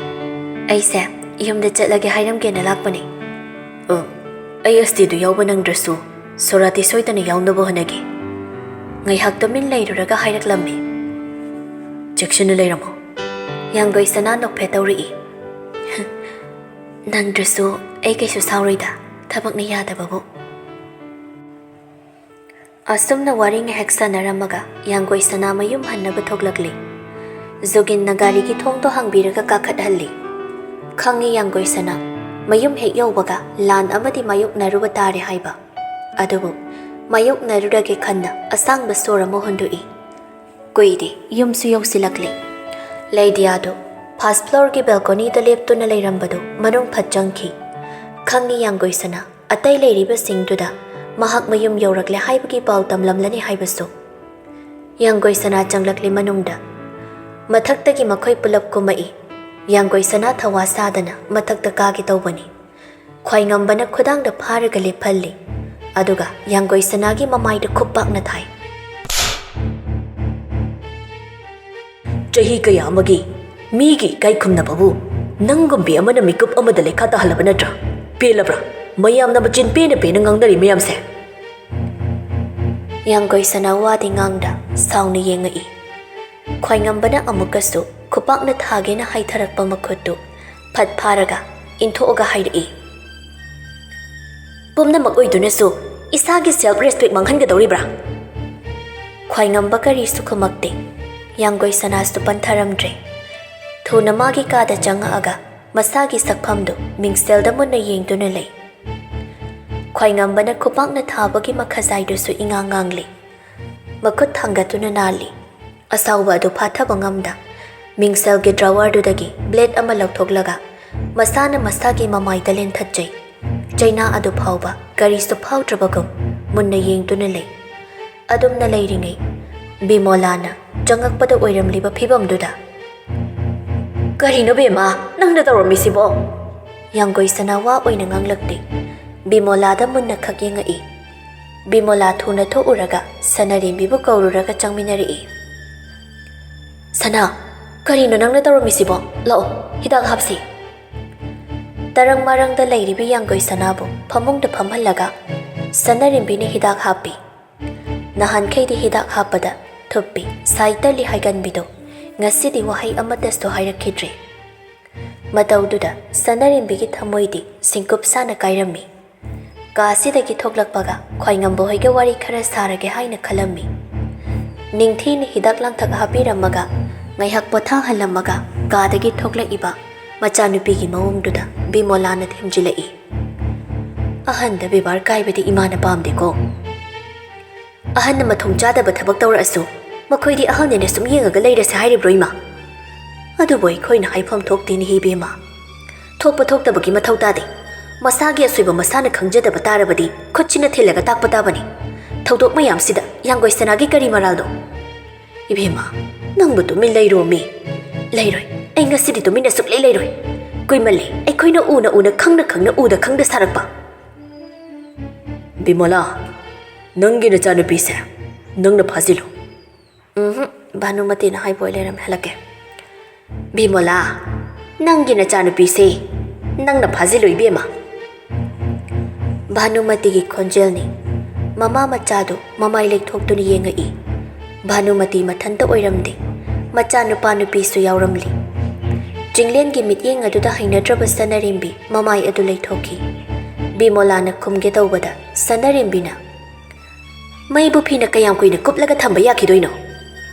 ꯑꯩꯁꯦ ꯌꯨꯝꯗ ꯆꯠꯂꯒꯦ ꯍꯥꯏꯔꯝꯒꯦꯅ ꯂꯥꯛꯄꯅꯦ꯫" "ꯑ, ꯑꯩ ꯑꯁꯇꯤꯗꯨ ꯌꯥꯎꯕ ꯅꯪꯗ꯭ꯔꯁꯨ ꯁꯣꯔꯥꯇꯤ ꯁꯣꯏꯗꯅ ꯌꯥꯎꯅꯕ ꯍꯣꯠꯅꯒꯦ꯫" ꯉꯥꯏꯍꯥꯛ ꯇꯨꯃꯤꯟ ꯂꯩꯔꯨꯔꯒ ꯍꯥꯏꯔꯛꯂꯝꯃꯤ, "ꯆꯦꯛꯁꯤꯟꯅ ꯂꯩꯔꯝꯃꯣ꯫" ꯌꯥꯡꯒꯣꯏ ꯁꯅꯥ ꯅꯣꯛꯐꯦꯠ ꯇꯧꯔꯛꯏ꯫ "ꯅꯪꯗ꯭ꯔꯁꯨ ꯑꯩ ꯀꯩꯁꯨ ꯁꯥꯎꯔꯣꯏꯗ, ꯊꯕꯛꯅ ꯌꯥꯗꯕꯕꯨ꯫" ꯑꯁꯨꯝꯅ ꯋꯥꯔꯤ ꯉꯥꯏꯍꯥꯛ ꯁꯥꯟꯅꯔꯝꯃꯒ ꯌꯥꯡꯒꯣꯏ ꯁꯅꯥ ꯃꯌꯨꯝ ꯍꯟꯅꯕ ꯊꯣꯛꯂꯛꯂꯤ꯫ ꯖꯨꯒꯤꯟꯅ ꯒꯥꯔꯤꯒꯤ ꯊꯣꯡꯗꯣ ꯍꯥꯡꯕꯤꯔꯒ ꯀꯥꯈꯠꯍꯜꯂꯤ꯫ ꯈꯪꯉꯤ ꯌꯥꯡꯒꯣꯏ ꯁꯅꯥ ꯃꯌꯨꯝ ꯍꯦꯛ ꯌꯧꯕꯒ ꯂꯥꯟ ꯑꯃꯗꯤ ꯃꯥꯌꯣꯛꯅꯔꯨꯕ ꯇꯥꯔꯦ ꯍꯥꯏꯕ꯫ ꯑꯗꯨꯕꯨ ꯃꯥꯌꯣꯛꯅꯔꯨꯔꯒꯦ ꯈꯟꯅ ꯑꯁꯥꯡꯕ ꯁꯣꯔ ꯑꯃ ꯍꯣꯟꯗꯣꯛꯏ꯫ ꯀꯨꯏꯗꯦ ꯌꯨꯝꯁꯨ ꯌꯧꯁꯤꯜꯂꯛꯂꯦ꯫ ꯂꯩꯗꯤꯌꯥꯗꯨ ꯐꯥꯔꯁ ꯐ꯭ꯂꯣꯔꯒꯤ ꯕꯦꯜꯀꯣꯅꯤꯗ ꯂꯦꯞꯇꯨꯅ ꯂꯩꯔꯝꯕꯗꯨ ꯃꯅꯨꯡ ꯐꯠ ꯆꯪꯈꯤ꯫ ꯈꯪꯉꯤ ꯌꯥꯡꯒꯣꯏ ꯁꯅꯥ ꯑꯇꯩ ꯂꯩꯔꯤꯕꯁꯤꯡꯗꯨꯗ ꯃꯍꯥꯛ ꯃꯌꯨꯝ ꯌꯧꯔꯛꯂꯦ ꯍꯥꯏꯕꯒꯤ ꯄꯥꯎ ꯇꯝꯂꯝꯂꯅꯤ ꯍꯥꯏꯕꯁꯨ꯫ ꯌꯥꯡꯒꯣꯏ ꯁꯅꯥ ꯆꯪꯂꯛꯂꯤ ꯃꯅꯨꯡꯗ꯫ ꯃꯊꯛꯇꯒꯤ ꯃꯈꯣꯏ ꯄꯨꯂꯞ ꯀꯨꯝꯃꯛꯏ꯫ ꯌꯥꯡꯒꯣꯏ ꯁꯅꯥ ꯊꯋꯥ ꯁꯥꯗꯅ ꯃꯊꯛꯇ ꯀꯥꯒꯦ ꯇꯧꯕꯅꯤ꯫ ꯈ꯭ꯋꯥꯏꯉꯝꯕꯅ ꯈꯨꯗꯥꯡꯗ ꯐꯥꯔꯒ ꯂꯦꯞꯍꯜꯂꯤ꯫ ꯑꯗꯨꯒ ꯌꯥꯡꯒꯣꯏ ꯁꯅꯥꯒꯤ ꯃꯃꯥꯏꯗ ꯈꯨꯞ ꯄꯥꯛꯅ ꯊꯥꯏ꯫ "ꯆꯍꯤ ꯀꯌꯥ ꯑꯃꯒꯤ ꯃꯤꯒꯤ ꯏꯀꯥꯏ ꯈꯨꯝꯅꯕꯕꯨ ꯅꯪꯒꯨꯝꯕꯤ ꯑꯃꯅ ꯃꯤꯀꯨꯞ ꯑꯃꯗ ꯂꯩꯈꯥ ꯇꯥꯍꯜꯂꯕ ꯅꯠꯇ꯭ꯔꯥ? ꯄꯦꯜꯂꯕ꯭ꯔꯥ? ꯃꯌꯥꯝꯅ ꯃꯆꯤꯟ ꯄꯦꯟꯅ ꯄꯦꯟꯅ ꯉꯥꯡꯅꯔꯤ ꯃꯌꯥꯝꯁꯦ?" ꯌꯥꯡꯒꯣꯏ ꯁꯅꯥ ꯋꯥꯗꯤ ꯉꯥꯡꯗ ꯁꯥꯎꯅ ꯌꯦꯡꯉꯛꯏ꯫ ꯈ꯭ꯋꯥꯏꯉꯝꯕꯅ ꯑꯃꯨꯛꯀꯁꯨ ꯈꯨꯄꯥꯛꯅ ꯊꯥꯒꯦꯅ ꯍꯥꯏꯊꯔꯛꯄ ꯃꯈꯨꯠꯇꯨ ꯐꯠ ꯐꯥꯔꯒ ꯏꯟꯊꯣꯛꯑꯒ ꯍꯥꯏꯔꯛꯏ, "ꯄꯨꯝꯅꯃꯛ ꯑꯣꯏꯗꯨꯅꯁꯨ ꯏꯁꯥꯒꯤ self respect ꯃꯥꯡꯍꯟꯒꯗꯧꯔꯤꯕ꯭ꯔꯥ?" ꯈ꯭ꯋꯥꯏꯉꯝꯕ ꯀꯔꯤꯁꯨ ꯈꯨꯝꯃꯛꯇꯦ꯫ ꯌꯥꯡꯒꯣꯏ ꯁꯅꯥꯁꯨ ꯄꯟꯊꯔꯝꯗ꯭ꯔꯦ꯫ ꯊꯨꯅ ꯃꯥꯒꯤ ꯀꯥꯗ ꯆꯪꯉꯛꯑꯒ ꯃꯁꯥꯒꯤ ꯁꯛꯐꯝꯗꯨ ꯃꯤꯡꯁꯦꯜꯗ ꯃꯨꯟꯅ ꯌꯦꯡꯗꯨꯅ ꯂꯩ꯫ ꯈ꯭ꯋꯥꯏꯉꯝꯕꯅ ꯈꯨꯄꯥꯛꯅ ꯊꯥꯕꯒꯤ ꯃꯈꯖꯥꯏꯗꯨꯁꯨ ꯏꯉꯥꯡ ꯉꯥꯡꯂꯤ꯫ ꯃꯈꯨꯠ ꯊꯥꯡꯒꯠꯇꯨꯅ ꯅꯥꯜꯂꯤ꯫ ꯑꯁꯥꯎꯕ ꯑꯗꯨ ꯐꯥꯊꯕ ꯉꯝꯗ ꯃꯤꯡꯁꯦꯜꯒꯤ drawerꯗꯨꯗꯒꯤ blade ꯑꯃ ꯂꯧꯊꯣꯛꯂꯒ ꯃꯁꯥꯅ ꯃꯁꯥꯒꯤ ꯃꯃꯥꯏꯗ ꯂꯦꯟꯊꯠꯆꯩ꯫ ꯆꯩꯅꯥ ꯑꯗꯨ ꯐꯥꯎꯕ ꯀꯔꯤꯁꯨ ꯐꯥꯎꯗ꯭ꯔꯕꯒꯨꯝ ꯃꯨꯟꯅ ꯌꯦꯡꯗꯨꯅ ꯂꯩ꯫ ꯑꯗꯨꯝꯅ ꯂꯩꯔꯤꯉꯩ ꯕꯤꯃꯣꯂꯥꯅ ꯆꯪꯉꯛꯄꯗ ꯑꯣꯏꯔꯝꯂꯤꯕ ꯐꯤꯕꯝꯗꯨꯗ, "ꯀꯔꯤꯅꯣ ꯕꯦꯝꯃ, ꯅꯪꯅ ꯇꯧꯔꯝꯃꯤꯁꯤꯕꯣ?" ꯌꯥꯡꯒꯣꯏ ꯁꯅꯥ ꯋꯥ ꯑꯣꯏꯅ ꯉꯥꯡꯂꯛꯇꯦ꯫ ꯕꯤꯃꯣꯂꯥꯗ ꯃꯨꯟꯅ ꯈꯛ ꯌꯦꯡꯉꯛꯏ꯫ ꯕꯤꯃꯣꯂꯥ ꯊꯨꯅ ꯊꯣꯛꯎꯔꯒ ꯁꯅꯥꯔꯦꯝꯕꯤꯕꯨ ꯀꯧꯔꯨꯔꯒ ꯆꯪꯃꯤꯟꯅꯔꯛꯏ꯫ "ꯁꯅꯥ, ꯀꯔꯤꯅꯣ ꯅꯪꯅ ꯇꯧꯔꯝꯃꯤꯁꯤꯕꯣ? ꯂꯥꯛꯑꯣ, ꯍꯤꯗꯥꯛ ꯍꯥꯞꯁꯤ꯫" ꯇꯔꯪ ꯃꯔꯪꯗ ꯂꯩꯔꯤꯕꯤ ꯌꯥꯡꯒꯣꯏ ꯁꯅꯥꯕꯨ ꯐꯃꯨꯡꯗ ꯐꯝꯍꯜꯂꯒ ꯁꯅꯥꯔꯦꯝꯕꯤꯅ ꯍꯤꯗꯥꯛ ꯍꯥꯞꯄꯤ꯫ ꯅꯍꯥꯟꯈꯩꯗꯤ ꯍꯤꯗꯥꯛ ꯍꯥꯞꯄꯗ ꯊꯨꯞꯄꯤ, ꯁꯥꯏ ꯇꯜꯂꯤ ꯍꯥꯏꯒꯟꯕꯤꯗꯣ ꯉꯁꯤꯗꯤ ꯋꯥꯍꯩ ꯑꯃꯠꯇꯁꯨ ꯍꯥꯏꯔꯛꯈꯤꯗ꯭ꯔꯦ꯫ ꯃꯇꯧꯗꯨꯗ ꯁꯅꯥꯔꯦꯝꯕꯤꯒꯤ ꯊꯃꯣꯏꯗꯤ ꯁꯤꯡꯀꯨꯞ ꯁꯥꯅ ꯀꯥꯏꯔꯝꯃꯤ꯫ ꯀꯥꯁꯤꯗꯒꯤ ꯊꯣꯛꯂꯛꯄꯒ ꯈ꯭ꯋꯥꯏꯉꯝꯕ ꯍꯣꯏꯒ ꯋꯥꯔꯤ ꯈꯔ ꯁꯥꯔꯒꯦ ꯍꯥꯏꯅ ꯈꯜꯂꯝꯃꯤ꯫ ꯅꯤꯡꯊꯤꯅ ꯍꯤꯗꯥꯛ ꯂꯥꯡꯊꯛ ꯍꯥꯞꯄꯤꯔꯝꯃꯒ ꯉꯥꯏꯍꯥꯛ ꯄꯣꯊꯥꯍꯜꯂꯝꯃꯒ ꯀꯥꯗꯒꯤ ꯊꯣꯛꯂꯛꯏꯕ ꯃꯆꯥꯅꯨꯄꯤꯒꯤ ꯃꯑꯣꯡꯗꯨꯗ ꯕꯤꯃꯣꯂꯥꯅ ꯊꯦꯝꯖꯤꯜꯂꯛꯏ꯫ "ꯑꯍꯟꯗ ꯕꯦꯕꯥꯔ ꯀꯥꯏꯕꯗꯤ ꯏꯃꯥꯅ ꯄꯥꯝꯗꯦꯀꯣ꯫ ꯑꯍꯟꯅ ꯃꯊꯣꯡ ꯆꯥꯗꯕ ꯊꯕꯛ ꯇꯧꯔꯛꯑꯁꯨ ꯃꯈꯣꯏꯗꯤ ꯑꯍꯜꯅꯦꯅ ꯁꯨꯝ ꯌꯦꯡꯉꯒ ꯂꯩꯔꯁꯦ ꯍꯥꯏꯔꯤꯕ꯭ꯔꯣ ꯏꯃꯥ? ꯑꯗꯨꯕꯨ ꯑꯩꯈꯣꯏꯅ ꯍꯥꯏꯐꯝ ꯊꯣꯛꯇꯦꯅꯦꯍꯦ ꯏꯕꯦꯝꯃ꯫ ꯊꯣꯛꯄ ꯊꯣꯛꯇꯕꯒꯤ ꯃꯊꯧ ꯇꯥꯗꯦ꯫ ꯃꯁꯥꯒꯤ ꯑꯁꯣꯏꯕ ꯃꯁꯥꯅ ꯈꯪꯖꯗꯕ ꯇꯥꯔꯕꯗꯤ ꯈꯨꯠꯁꯤꯅ ꯊꯤꯜꯂꯒ ꯇꯥꯛꯄ ꯇꯥꯕꯅꯤ꯫ ꯊꯧꯗꯣꯛ ꯃꯌꯥꯝꯁꯤꯗ ꯌꯥꯡꯒꯣꯏ ꯁꯅꯥꯒꯤ ꯀꯔꯤ ꯃꯔꯥꯜꯅꯣ? ꯏꯕꯦꯝꯃ, ꯅꯪꯕꯨ ꯇꯨꯃꯤꯟ ꯂꯩꯔꯣꯃꯤ꯫" "ꯂꯩꯔꯣꯏ, ꯑꯩ ꯉꯁꯤꯗꯤ ꯇꯨꯃꯤꯟꯅ ꯁꯨꯛꯂꯩ ꯂꯩꯔꯣꯏ꯫ ꯀꯨꯏꯃꯜꯂꯦ ꯑꯩꯈꯣꯏꯅ ꯎꯅ ꯎꯅ ꯈꯪꯅ ꯈꯪꯅ ꯎꯗ ꯈꯪꯗ ꯁꯥꯔꯛꯄ꯫" "ꯕꯤꯃꯣꯂꯥ, ꯅꯪꯒꯤ ꯅꯆꯥꯅꯨꯄꯤꯁꯦ ꯅꯪꯅ ꯐꯥꯖꯤꯜꯂꯨ꯫" "ꯎꯝꯍꯨꯝ, ꯚꯥꯅꯨꯃꯇꯤꯅ ꯍꯥꯏꯕ ꯑꯣꯏ ꯂꯩꯔꯝꯃꯦ, ꯍꯜꯂꯛꯀꯦ꯫" "ꯕꯤꯃꯣꯂꯥ, ꯅꯪꯒꯤ ꯅꯆꯥꯅꯨꯄꯤꯁꯦ ꯅꯪꯅ ꯐꯥꯖꯤꯜꯂꯨ ꯏꯕꯦꯝꯃ꯫" ꯚꯥꯅꯨꯃꯇꯤꯒꯤ ꯈꯣꯟꯖꯦꯜꯅꯤ꯫ ꯃꯃꯥ ꯃꯆꯥꯗꯨ ꯃꯃꯥꯏ ꯂꯩꯊꯣꯛꯇꯨꯅ ꯌꯦꯡꯉꯛꯏ꯫ ꯚꯥꯅꯨꯃꯇꯤ ꯃꯊꯟꯇ ꯑꯣꯏꯔꯝꯗꯦ, ꯃꯆꯥꯅꯨꯄꯥ ꯅꯨꯄꯤꯁꯨ ꯌꯥꯎꯔꯝꯂꯤ꯫ ꯆꯤꯡꯂꯦꯟꯒꯤ ꯃꯤꯠꯌꯦꯡ ꯑꯗꯨꯗ ꯍꯩꯅꯗ꯭ꯔꯕ ꯁꯅꯥꯔꯦꯝꯕꯤ ꯃꯃꯥꯏ ꯑꯗꯨ ꯂꯩꯊꯣꯛꯈꯤ꯫ ꯕꯤꯃꯣꯂꯥꯅ ꯈꯨꯝꯒꯦ ꯇꯧꯕꯗ ꯁꯅꯥꯔꯦꯝꯕꯤꯅ, "ꯃꯩꯕꯨ ꯐꯤꯅ ꯀꯌꯥꯝ ꯀꯨꯏꯅ ꯀꯨꯞꯂꯒ ꯊꯝꯕ ꯌꯥꯈꯤꯗꯣꯏꯅꯣ?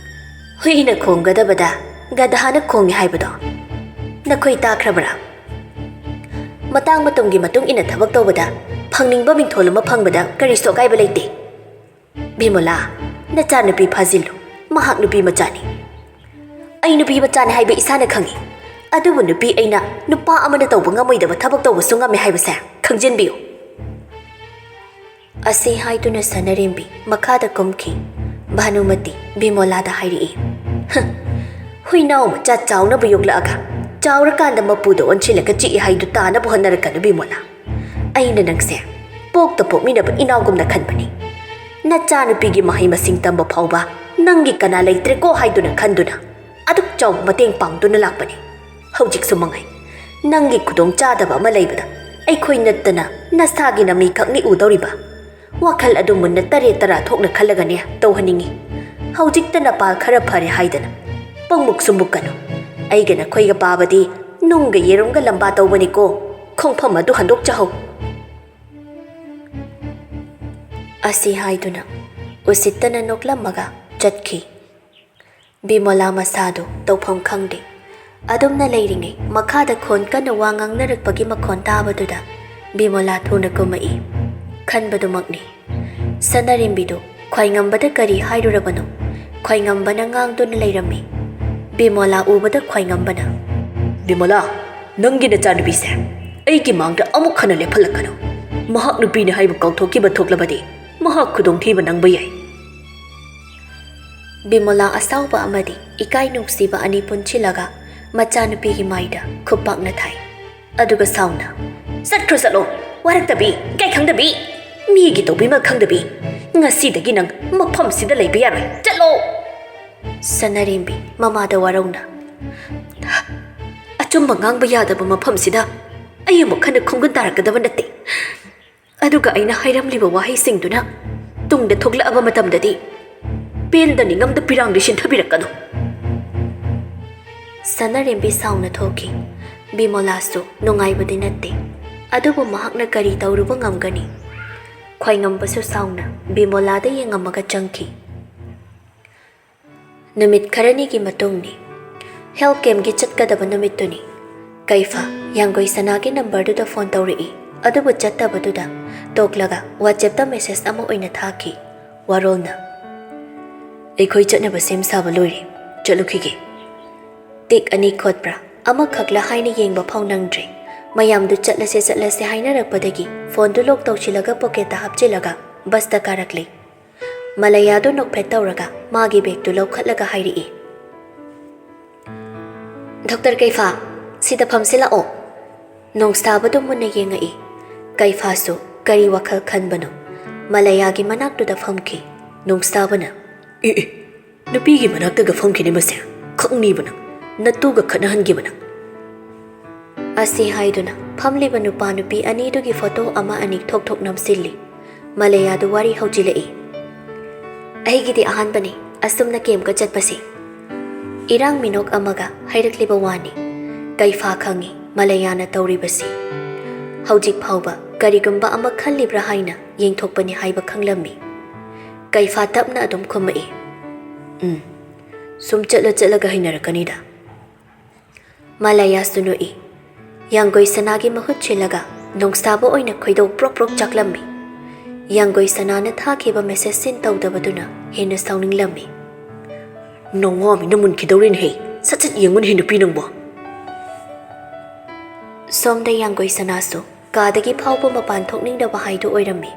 ꯍꯨꯏꯅ ꯈꯣꯡꯒꯗꯕꯗ ꯒꯙꯥꯅ ꯈꯣꯡꯉꯤ ꯍꯥꯏꯕꯗꯣ ꯅꯈꯣꯏ ꯇꯥꯈ꯭ꯔꯕ꯭ꯔꯥ? ꯃꯇꯥꯡ ꯃꯇꯝꯒꯤ ꯃꯇꯨꯡ ꯏꯟꯅ ꯊꯕꯛ ꯇꯧꯕꯗ ꯐꯪꯅꯤꯡꯕ ꯃꯤꯡꯊꯣꯜ ꯑꯃ ꯐꯪꯕꯗ ꯀꯔꯤꯁꯨ ꯑꯀꯥꯏꯕ ꯂꯩꯇꯦ꯫ ꯕꯤꯃꯣꯂꯥ, ꯅꯆꯥꯅꯨꯄꯤ ꯐꯥꯖꯤꯜꯂꯨ, ꯃꯍꯥꯛ ꯅꯨꯄꯤ ꯃꯆꯥꯅꯤ꯫ ꯑꯩ ꯅꯨꯄꯤ ꯃꯆꯥꯅꯤ ꯍꯥꯏꯕ ꯏꯁꯥꯅ ꯈꯪꯏ, ꯑꯗꯨꯕꯨ ꯅꯨꯄꯤ ꯑꯩꯅ ꯅꯨꯄꯥ ꯑꯃꯅ ꯇꯧꯕ ꯉꯝꯃꯣꯏꯗꯕ ꯊꯕꯛ ꯇꯧꯕꯁꯨ ꯉꯝꯃꯤ ꯍꯥꯏꯕꯁꯦ ꯈꯪꯖꯤꯟꯕꯤꯌꯨ꯫" ꯑꯁꯤ ꯍꯥꯏꯗꯨꯅ ꯁꯅꯥꯔꯦꯝꯕꯤ ꯃꯈꯥꯗ ꯀꯨꯝꯈꯤ꯫ ꯚꯥꯅꯨꯃꯇꯤ ꯕꯤꯃꯣꯂꯥꯗ ꯍꯥꯏꯔꯛꯏ, "ꯍ, ꯍꯨꯏꯅꯥꯎ ꯃꯆꯥ ꯆꯥꯎꯅꯕ ꯌꯣꯛꯂꯛꯑꯒ ꯆꯥꯎꯔꯀꯥꯟꯗ ꯃꯄꯨꯗ ꯑꯣꯟꯁꯤꯜꯂꯒ ꯆꯤꯛꯏ ꯍꯥꯏꯗꯨ ꯇꯥꯅꯕ ꯍꯣꯠꯅꯔꯛꯀꯅꯨ ꯕꯤꯃꯣꯂꯥ꯫ ꯑꯩꯅ ꯅꯪꯁꯦ ꯄꯣꯛꯇ ꯄꯣꯛꯃꯤꯟꯅꯕ ꯏꯅꯥꯎꯒꯨꯝꯅ ꯈꯟꯕꯅꯤ꯫ ꯅꯆꯥꯅꯨꯄꯤꯒꯤ ꯃꯍꯩ ꯃꯁꯤꯡ ꯇꯝꯕ ꯐꯥꯎꯕ ꯅꯪꯒꯤ ꯀꯅꯥ ꯂꯩꯇ꯭ꯔꯦꯀꯣ ꯍꯥꯏꯗꯨꯅ ꯈꯟꯗꯨꯅ ꯑꯗꯨꯛ ꯆꯥꯎꯕ ꯃꯇꯦꯡ ꯄꯥꯡꯗꯨꯅ ꯂꯥꯛꯄꯅꯤ꯫ ꯍꯧꯖꯤꯛꯁꯨ ꯃꯉꯥꯏ, ꯅꯪꯒꯤ ꯈꯨꯗꯣꯡ ꯆꯥꯗꯕ ꯑꯃ ꯂꯩꯕꯗ ꯑꯩꯈꯣꯏ ꯅꯠꯇꯅ ꯅꯁꯥꯒꯤ ꯅꯃꯤꯈꯛꯅꯤ ꯎꯗꯧꯔꯤꯕ꯫ ꯋꯥꯈꯜ ꯑꯗꯨ ꯃꯨꯟꯅ ꯇꯔꯦꯠ ꯇꯔꯥ ꯊꯣꯛꯅ ꯈꯜꯂꯒꯅꯦ ꯇꯧꯍꯟꯅꯤꯡꯉꯤ꯫ ꯍꯧꯖꯤꯛꯇ ꯅꯄꯥꯜ ꯈꯔ ꯐꯔꯦ ꯍꯥꯏꯗꯅ ꯄꯪꯃꯨꯛꯁꯨ ꯃꯨꯛꯀꯅꯨ꯫ ꯑꯩꯒ ꯅꯈꯣꯏꯒ ꯄꯥꯕꯗꯤ ꯅꯨꯡꯒ ꯌꯦꯔꯨꯝꯒ ꯂꯝꯕꯥ ꯇꯧꯕꯅꯤꯀꯣ꯫ ꯈꯣꯡꯐꯝ ꯑꯗꯨ ꯍꯟꯗꯣꯛꯆꯍꯧ꯫" ꯑꯁꯤ ꯍꯥꯏꯗꯨꯅ ꯎꯁꯤꯠꯇꯅ ꯅꯣꯛꯂꯝꯃꯒ ꯆꯠꯈꯤ꯫ ꯕꯤꯃꯣꯂꯥ ꯃꯁꯥꯗꯨ ꯇꯧꯐꯝ ꯈꯪꯗꯦ꯫ ꯑꯗꯨꯝꯅ ꯂꯩꯔꯤꯉꯩ ꯃꯈꯥꯗ ꯈꯣꯟ ꯀꯟꯅ ꯋꯥ ꯉꯥꯡꯅꯔꯛꯄꯒꯤ ꯃꯈꯣꯟ ꯇꯥꯕꯗꯨꯗ ꯕꯤꯃꯣꯂꯥ ꯊꯨꯅ ꯀꯨꯝꯃꯛꯏ꯫ ꯈꯟꯕꯗꯨꯃꯛꯅꯤ꯫ ꯁꯅꯥꯔꯦꯝꯕꯤꯗꯨ ꯈ꯭ꯋꯥꯏꯉꯝꯕꯗ ꯀꯔꯤ ꯍꯥꯏꯔꯨꯔꯕꯅꯣ? ꯈ꯭ꯋꯥꯏꯉꯝꯕꯅ ꯉꯥꯡꯗꯨꯅ ꯂꯩꯔꯝꯃꯤ꯫ ꯕꯤꯃꯣꯂꯥ ꯎꯕꯗ ꯈ꯭ꯋꯥꯏꯉꯝꯕꯅ, "ꯕꯤꯃꯣꯂꯥ, ꯅꯪꯒꯤ ꯅꯆꯥꯅꯨꯄꯤꯁꯦ ꯑꯩꯒꯤ ꯃꯥꯡꯗ ꯑꯃꯨꯛ ꯍꯟꯅ ꯂꯦꯞꯍꯜꯂꯛꯀꯅꯨ꯫ ꯃꯍꯥꯛ ꯅꯨꯄꯤꯅꯤ ꯍꯥꯏꯕ ꯀꯥꯎꯊꯣꯛꯈꯤꯕ ꯊꯣꯛꯂꯕꯗꯤ ꯃꯍꯥꯛ ꯈꯨꯗꯣꯡꯊꯤꯕ ꯅꯪꯕ ꯌꯥꯏ꯫" ꯕꯤꯃꯣꯂꯥ ꯑꯁꯥꯎꯕ ꯑꯃꯗꯤ ꯏꯀꯥꯏ ꯅꯨꯡꯁꯤꯕ ꯑꯅꯤ ꯄꯨꯟꯁꯤꯜꯂꯒ ꯃꯆꯥꯅꯨꯄꯤꯒꯤ ꯃꯥꯏꯗ ꯈꯨꯄꯥꯛꯅ ꯊꯥꯏ꯫ ꯑꯗꯨꯒ ꯁꯥꯎꯅ, "ꯆꯠꯈ꯭ꯔꯣ ꯆꯠꯂꯣ, ꯋꯥꯔꯛꯇꯕꯤ, ꯏꯀꯥꯏ ꯈꯪꯗꯕꯤ, ꯃꯤꯒꯤ ꯇꯧꯕꯤꯃꯜ ꯈꯪꯗꯕꯤ, ꯉꯁꯤꯗꯒꯤ ꯅꯪ ꯃꯐꯝꯁꯤꯗ ꯂꯩꯕ ꯌꯥꯔꯣꯏ, ꯆꯠꯂꯣ!" ꯁꯅꯥꯔꯦꯝꯕꯤ ꯃꯃꯥꯗ ꯋꯥꯔꯧꯅ, "ꯑꯆꯨꯝꯕ ꯉꯥꯡꯕ ꯌꯥꯗꯕ ꯃꯐꯝꯁꯤꯗ ꯑꯩ ꯑꯃꯨꯛ ꯍꯟꯅ ꯈꯣꯡꯒꯨꯟ ꯇꯥꯔꯛꯀꯗꯕ ꯅꯠꯇꯦ꯫ ꯑꯗꯨꯒ ꯑꯩꯅ ꯍꯥꯏꯔꯝꯂꯤꯕ ꯋꯥꯍꯩꯁꯤꯡꯗꯨꯅ ꯇꯨꯡꯗ ꯊꯣꯛꯂꯛꯑꯕ ꯃꯇꯝꯗꯗꯤ ꯄꯦꯟꯗ ꯅꯤꯡꯉꯝꯗ ꯄꯤꯔꯥꯡꯗꯤ ꯁꯤꯟꯊꯕꯤꯔꯛꯀꯅꯨ꯫ ꯁꯅꯥꯔꯦꯝꯕꯤ ꯁꯥꯎꯅ ꯊꯣꯛꯈꯤ꯫ ꯕꯤꯃꯣꯂꯥꯁꯨ ꯅꯨꯡꯉꯥꯏꯕꯗꯤ ꯅꯠꯇꯦ, ꯑꯗꯨꯕꯨ ꯃꯍꯥꯛꯅ ꯀꯔꯤ ꯇꯧꯔꯨꯕ ꯉꯝꯒꯅꯤ? ꯈ꯭ꯋꯥꯏꯉꯝꯕꯁꯨ ꯁꯥꯎꯅ ꯕꯤꯃꯣꯂꯥꯗ ꯌꯦꯡꯉꯝꯃꯒ ꯆꯪꯈꯤ꯫ ꯅꯨꯃꯤꯠ ꯈꯔꯅꯤꯒꯤ ꯃꯇꯨꯡꯅꯤ꯫ ꯍꯦꯜꯊ ꯀꯦꯝꯞꯀꯤ ꯆꯠꯀꯗꯕ ꯅꯨꯃꯤꯠꯇꯨꯅꯤ꯫ ꯀꯩꯐꯥ ꯌꯥꯡꯒꯣꯏ ꯁꯅꯥꯒꯤ ꯅꯝꯕꯔꯗꯨꯗ ꯐꯣꯟ ꯇꯧꯔꯛꯏ, ꯑꯗꯨꯕꯨ ꯆꯠꯇꯕꯗꯨꯗ ꯇꯣꯛꯂꯒ WhatsApp-ꯇ ꯃꯦꯁꯦꯖ ꯑꯃ ꯑꯣꯏꯅ ꯊꯥꯈꯤ꯫ ꯋꯥꯔꯣꯜꯅ, "ꯑꯩꯈꯣꯏ ꯆꯠꯅꯕ ꯁꯦꯝ ꯁꯥꯕ ꯂꯣꯏꯔꯦ, ꯆꯠꯂꯨꯈꯤꯒꯦ"꯫ ꯇꯤꯛ ꯑꯅꯤ ꯈꯣꯠꯄ꯭ꯔꯥ ꯑꯃꯈꯛꯂ ꯍꯥꯏꯅ ꯌꯦꯡꯕ ꯐꯥꯎ ꯅꯪꯗ꯭ꯔꯦ꯫ ꯃꯌꯥꯝꯗꯨ ꯆꯠꯂꯁꯦ ꯆꯠꯂꯁꯦ ꯍꯥꯏꯅꯔꯛꯄꯗꯒꯤ ꯐꯣꯟꯗꯨ ꯂꯣꯛ ꯇꯧꯁꯤꯜꯂꯒ ꯄꯣꯀꯦꯠꯇ ꯍꯥꯞꯆꯤꯜꯂꯒ ꯕꯁꯇ ꯀꯥꯔꯛꯂꯦ꯫ ꯃꯂꯌꯥꯗꯨ ꯅꯣꯛꯐꯦꯠ ꯇꯧꯔꯒ ꯃꯥꯒꯤ ꯕꯦꯒꯇꯨ ꯂꯧꯈꯠꯂꯒ ꯍꯥꯏꯔꯛꯏ, "ꯗꯣꯛꯇꯔ ꯀꯩꯐꯥ, ꯁꯤꯗ ꯐꯝꯁꯤꯜꯂꯛꯑꯣ"꯫ ꯅꯣꯡꯁꯥꯕꯗꯨ ꯃꯨꯟꯅ ꯌꯦꯡꯉꯛꯏ꯫ ꯀꯩꯐꯥꯁꯨ ꯀꯔꯤ ꯋꯥꯈꯜ ꯈꯟꯕꯅꯣ? ꯃꯂꯌꯥꯒꯤ ꯃꯅꯥꯛꯇꯨꯗ ꯐꯝꯈꯤ꯫ ꯅꯣꯡꯁꯥꯕꯅ, "ꯑꯦ, ꯑꯦ, ꯅꯨꯄꯤꯒꯤ ꯃꯅꯥꯛꯇꯒ ꯐꯝꯈꯤꯅꯦ ꯃꯁꯦ? ꯈꯪꯅꯤꯕ ꯅꯪ, ꯅꯇꯨꯒ ꯈꯠꯅꯍꯟꯈꯤꯕ ꯅꯪ"꯫ ꯑꯁꯤ ꯍꯥꯏꯗꯨꯅ ꯐꯝꯂꯤꯕ ꯅꯨꯄꯥ ꯅꯨꯄꯤ ꯑꯅꯤꯗꯨꯒꯤ ꯐꯣꯇꯣ ꯑꯃ ꯑꯅꯤ ꯊꯣꯛ ꯊꯣꯛ ꯅꯝꯁꯤꯜꯂꯤ꯫ ꯃꯂꯌꯥꯗꯨ ꯋꯥꯔꯤ ꯍꯧꯖꯤꯜꯂꯛꯏ, "ꯑꯩꯒꯤꯗꯤ ꯑꯍꯥꯟꯕꯅꯤ ꯑꯁꯨꯝꯅ ꯀꯦꯝꯞꯀ ꯆꯠꯄꯁꯤ"꯫ ꯏꯔꯥꯡ ꯃꯤꯅꯣꯛ ꯑꯃꯒ ꯍꯥꯏꯔꯛꯂꯤꯕ ꯋꯥꯅꯤ꯫ ꯀꯩꯐꯥ ꯈꯪꯏ ꯃꯂꯌꯥꯅ ꯇꯧꯔꯤꯕꯁꯤ꯫ ꯍꯧꯖꯤꯛ ꯐꯥꯎꯕ ꯀꯔꯤꯒꯨꯝꯕ ꯑꯃ ꯈꯜꯂꯤꯕ꯭ꯔꯥ ꯍꯥꯏꯅ ꯌꯦꯡꯊꯣꯛꯄꯅꯤ ꯍꯥꯏꯕ ꯈꯪꯂꯝꯃꯤ꯫ ꯀꯩꯐꯥ ꯇꯞꯅ ꯑꯗꯨꯝ ꯈꯨꯝꯃꯛꯏ, "ꯎꯝ, ꯁꯨꯝ ꯆꯠꯂ ꯆꯠꯂꯒ ꯍꯩꯅꯔꯛꯀꯅꯤꯗ"꯫ ꯃꯂꯌꯥꯁꯨ ꯅꯣꯛꯏ꯫ ꯌꯥꯡꯒꯣꯏ ꯁꯅꯥꯒꯤ ꯃꯍꯨꯠ ꯁꯤꯜꯂꯒ ꯅꯣꯡꯁꯥꯕ ꯑꯣꯏꯅ ꯈꯣꯏꯗꯧ ꯄ꯭ꯔꯣꯛ ꯄ꯭ꯔꯣꯛ ꯆꯥꯛꯂꯝꯃꯤ꯫ ꯌꯥꯡꯒꯣꯏ ꯁꯅꯥꯅ ꯊꯥꯈꯤꯕ ꯃꯦꯁꯦꯖ ꯁꯤꯟ ꯇꯧꯗꯕꯗꯨꯅ ꯍꯦꯟꯅ ꯁꯥꯎꯅꯤꯡꯂꯝꯃꯤ꯫ "ꯅꯋꯥ ꯃꯤꯅ ꯃꯨꯟꯈꯤꯗꯧꯔꯦꯅꯦꯍꯦ, ꯁꯠ ꯁꯠ ꯌꯦꯡꯉꯨꯅꯦꯍꯦ ꯅꯨꯄꯤ ꯅꯪꯕꯣ"꯫ ꯁꯣꯝꯗ ꯌꯥꯡꯒꯣꯏ ꯁꯅꯥꯁꯨ ꯀꯥꯗꯒꯤ ꯐꯥꯎꯕ ꯃꯄꯥꯟ ꯊꯣꯛꯅꯤꯡꯗꯕ ꯍꯥꯏꯗꯨ ꯑꯣꯏꯔꯝꯃꯤ꯫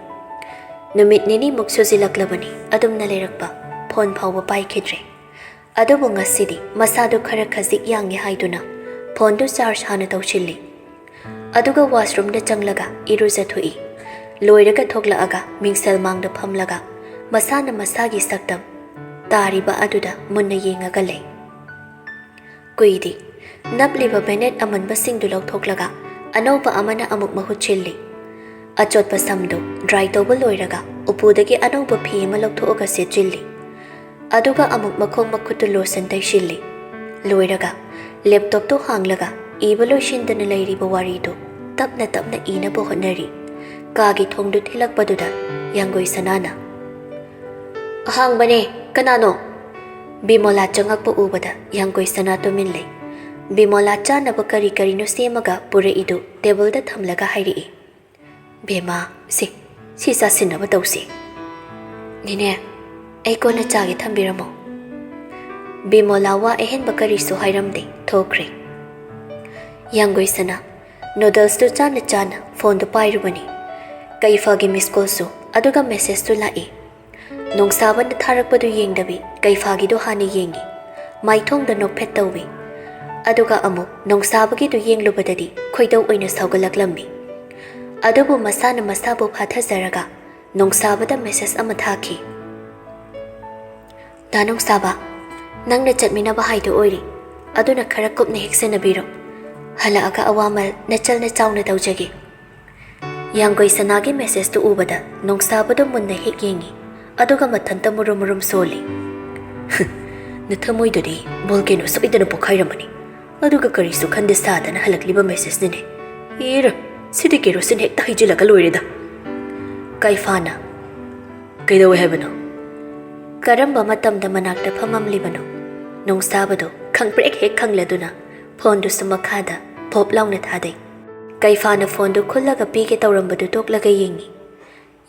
ꯅꯨꯃꯤꯠ ꯅꯤꯅꯤꯃꯨꯛ ꯁꯨꯖꯤꯜꯂꯛꯂꯕꯅꯤ ꯑꯗꯨꯝꯅ ꯂꯩꯔꯛꯄ, ꯐꯣꯟ ꯐꯥꯎꯕ ꯄꯥꯏꯈꯤꯗ꯭ꯔꯦ꯫ ꯑꯗꯨꯕꯨ ꯉꯁꯤꯗꯤ ꯃꯁꯥꯗꯨ ꯈꯔ ꯈꯖꯤꯛ ꯌꯥꯡꯉꯦ ꯍꯥꯏꯗꯨꯅ ꯐꯣꯟꯗꯨ ꯆꯥꯔꯖ ꯍꯥꯟꯅ ꯇꯧꯁꯤꯜꯂꯤ꯫ ꯑꯗꯨꯒ ꯋꯥꯁꯔꯨꯝꯗ ꯆꯪꯂꯒ ꯏꯔꯨꯖꯊꯣꯛꯏ꯫ ꯂꯣꯏꯔꯒ ꯊꯣꯛꯂꯛꯑꯒ ꯃꯤꯡꯁꯦꯜ ꯃꯥꯡꯗ ꯐꯝꯂꯒ ꯃꯁꯥꯅ ꯃꯁꯥꯒꯤ ꯁꯛꯇꯝ ꯇꯥꯔꯤꯕ ꯑꯗꯨꯗ ꯃꯨꯟꯅ ꯌꯦꯡꯉꯒ ꯂꯩ꯫ ꯀꯨꯏꯗꯦ꯫ ꯅꯞꯂꯤꯕ ꯕꯦꯅꯦꯠ ꯑꯃꯟꯕꯁꯤꯡꯗꯨ ꯂꯧꯊꯣꯛꯂꯒ ꯑꯅꯧꯕ ꯑꯃꯅ ꯑꯃꯨꯛ ꯃꯍꯨꯠ ꯁꯤꯜꯂꯤ꯫ ꯑꯆꯣꯠꯄ ꯁꯝꯗꯨ ꯗ꯭ꯔꯥꯏ ꯇꯧꯕ ꯂꯣꯏꯔꯒ ꯎꯄꯨꯗꯒꯤ ꯑꯅꯧꯕ ꯐꯤ ꯑꯃ ꯂꯧꯊꯣꯛꯑꯒ ꯁꯦꯠꯆꯤꯜꯂꯤ꯫ ꯑꯗꯨꯒ ꯑꯃꯨꯛ ꯃꯈꯣꯡ ꯃꯈꯨꯠꯇꯨ ꯂꯣꯁꯟ ꯇꯩꯁꯤꯜꯂꯤ꯫ ꯂꯣꯏꯔꯒ ꯂꯦꯞꯇꯣꯞꯇꯨ ꯍꯥꯡꯂꯒ ꯏꯕ ꯂꯣꯏꯁꯤꯟꯗꯅ ꯂꯩꯔꯤꯕ ꯋꯥꯔꯤꯗꯨ ꯇꯞꯅ ꯇꯞꯅ ꯏꯅꯕ ꯍꯣꯠꯅꯔꯤ꯫ ꯀꯥꯒꯤ ꯊꯣꯡꯗꯨ ꯊꯤꯜꯂꯛꯄꯗꯨꯗ ꯌꯥꯡꯒꯣꯏ ꯁꯅꯥꯅ, "ꯑꯍꯥꯡꯕꯅꯦ, ꯀꯅꯥꯅꯣ?" ꯕꯤꯃꯣꯂꯥ ꯆꯪꯉꯛꯄ ꯎꯕꯗ ꯌꯥꯡꯒꯣꯏ ꯁꯅꯥ ꯇꯨꯃꯤꯟ ꯂꯩ꯫ ꯕꯤꯃꯣꯂꯥ ꯆꯥꯅꯕ ꯀꯔꯤ ꯀꯔꯤꯅꯣ ꯁꯦꯝꯃꯒ ꯄꯨꯔꯛꯏꯗꯨ ꯇꯦꯕꯜꯗ ꯊꯝꯂꯒ ꯍꯥꯏꯔꯛꯏ, "ꯕꯦꯝꯃ, ꯁꯤ, ꯁꯤ ꯆꯥꯁꯤꯟꯅꯕ ꯇꯧꯁꯤ꯫ ꯅꯦꯅꯦ, ꯑꯩ ꯀꯣꯟꯅ ꯆꯥꯒꯦ, ꯊꯝꯕꯤꯔꯝꯃꯣ꯫" ꯕꯤꯃꯣꯂꯥ ꯋꯥ ꯑꯍꯦꯟꯕ ꯀꯔꯤꯁꯨ ꯍꯥꯏꯔꯝꯗꯦ, ꯊꯣꯛꯈ꯭ꯔꯦ꯫ ꯌꯥꯡꯒꯣꯏ ꯁꯅꯥ ꯅꯨꯗꯜꯁꯇꯨ ꯆꯥꯅ ꯆꯥꯅ ꯐꯣꯟꯗꯨ ꯄꯥꯏꯔꯨꯕꯅꯤ꯫ ꯀꯩꯐꯥꯒꯤ ꯃꯤꯁ ꯀꯣꯜꯁꯨ, ꯑꯗꯨꯒ ꯃꯦꯁꯦꯖꯇꯨ ꯂꯥꯛꯏ꯫ ꯅꯣꯡꯁꯥꯕꯅ ꯊꯥꯔꯛꯄꯗꯨ ꯌꯦꯡꯗꯕꯤ ꯀꯩꯐꯥꯒꯤꯗꯨ ꯍꯥꯟꯅ ꯌꯦꯡꯉꯤ꯫ ꯃꯥꯏꯊꯣꯡꯗ ꯅꯣꯛꯐꯦꯠ ꯇꯧꯏ꯫ ꯑꯗꯨꯒ ꯑꯃꯨꯛ ꯅꯣꯡꯁꯥꯕꯒꯤꯗꯨ ꯌꯦꯡꯂꯨꯕꯗꯗꯤ ꯈꯣꯏꯗꯧ ꯑꯣꯏꯅ ꯁꯥꯎꯒꯠꯂꯛꯂꯝꯃꯤ꯫ ꯑꯗꯨꯕꯨ ꯃꯁꯥꯅ ꯃꯁꯥꯕꯨ ꯐꯥꯊꯖꯔꯒ ꯅꯣꯡꯁꯥꯕꯗ ꯃꯦꯁꯦꯖ ꯑꯃ ꯊꯥꯈꯤ꯫ "ꯗꯥ ꯅꯣꯡꯁꯥꯕ, ꯅꯪꯅ ꯆꯠꯃꯤꯟꯅꯕ ꯍꯥꯏꯗꯨ ꯑꯣꯏꯔꯦ꯫ ꯑꯗꯨꯅ ꯈꯔ ꯀꯨꯞꯅ ꯍꯦꯛ ꯁꯦꯟꯅꯕꯤꯔꯣ꯫ ꯍꯜꯂꯛꯑꯒ ꯑꯋꯥꯃꯜ ꯅꯆꯜꯅ ꯆꯥꯎꯅ ꯇꯧꯖꯒꯦ꯫" ꯌꯥꯡꯒꯣꯏ ꯁꯅꯥꯒꯤ ꯃꯦꯁꯦꯖꯇꯨ ꯎꯕꯗ ꯅꯣꯡꯁꯥꯕꯗꯨ ꯃꯨꯟꯅ ꯍꯦꯛ ꯌꯦꯡꯉꯤ, ꯑꯗꯨꯒ ꯃꯊꯟꯇ ꯃꯨꯔꯨꯝ ꯃꯨꯔꯨꯝ ꯁꯣꯜꯂꯤ꯫ "ꯅꯊꯃꯣꯏꯗꯨꯗꯤ ꯚꯣꯜꯀꯦꯅꯣ ꯁꯣꯏꯗꯅ ꯄꯣꯈꯥꯏꯔꯝꯃꯅꯤ, ꯑꯗꯨꯒ ꯀꯔꯤꯁꯨ ꯈꯟꯗꯦ ꯁꯥꯗꯅ ꯍꯜꯂꯛꯂꯤꯕ ꯃꯦꯁꯦꯖꯅꯤꯅꯦ꯫ ꯏꯔ, ꯁꯤꯗꯤ ꯀꯦꯔꯣꯁꯤꯟ ꯍꯦꯛꯇ ꯍꯩꯖꯤꯜꯂꯒ ꯂꯣꯏꯔꯦꯗ꯫" ꯀꯩꯐꯥꯅ, "ꯀꯩꯗꯧꯋꯦ ꯍꯥꯏꯕꯅꯣ?" ꯀꯔꯝꯕ ꯃꯇꯝꯗ ꯃꯅꯥꯛꯇ ꯐꯝꯃꯝꯂꯤꯕꯅꯣ? ꯅꯣꯡꯁꯥꯕꯗꯨ ꯈꯪꯄ꯭ꯔꯦꯛ ꯍꯦꯛ ꯈꯪꯂꯗꯨꯅ ꯐꯣꯟꯗꯨꯁꯨ ꯃꯈꯥꯗ ꯐꯣꯞ ꯂꯥꯎꯅ ꯊꯥꯗꯩ꯫ ꯀꯩꯐꯥꯅ ꯐꯣꯟꯗꯨ ꯈꯨꯜꯂꯒ ꯄꯤꯒꯦ ꯇꯧꯔꯝꯕꯗꯨ ꯇꯣꯛꯂꯒ ꯌꯦꯡꯉꯤ꯫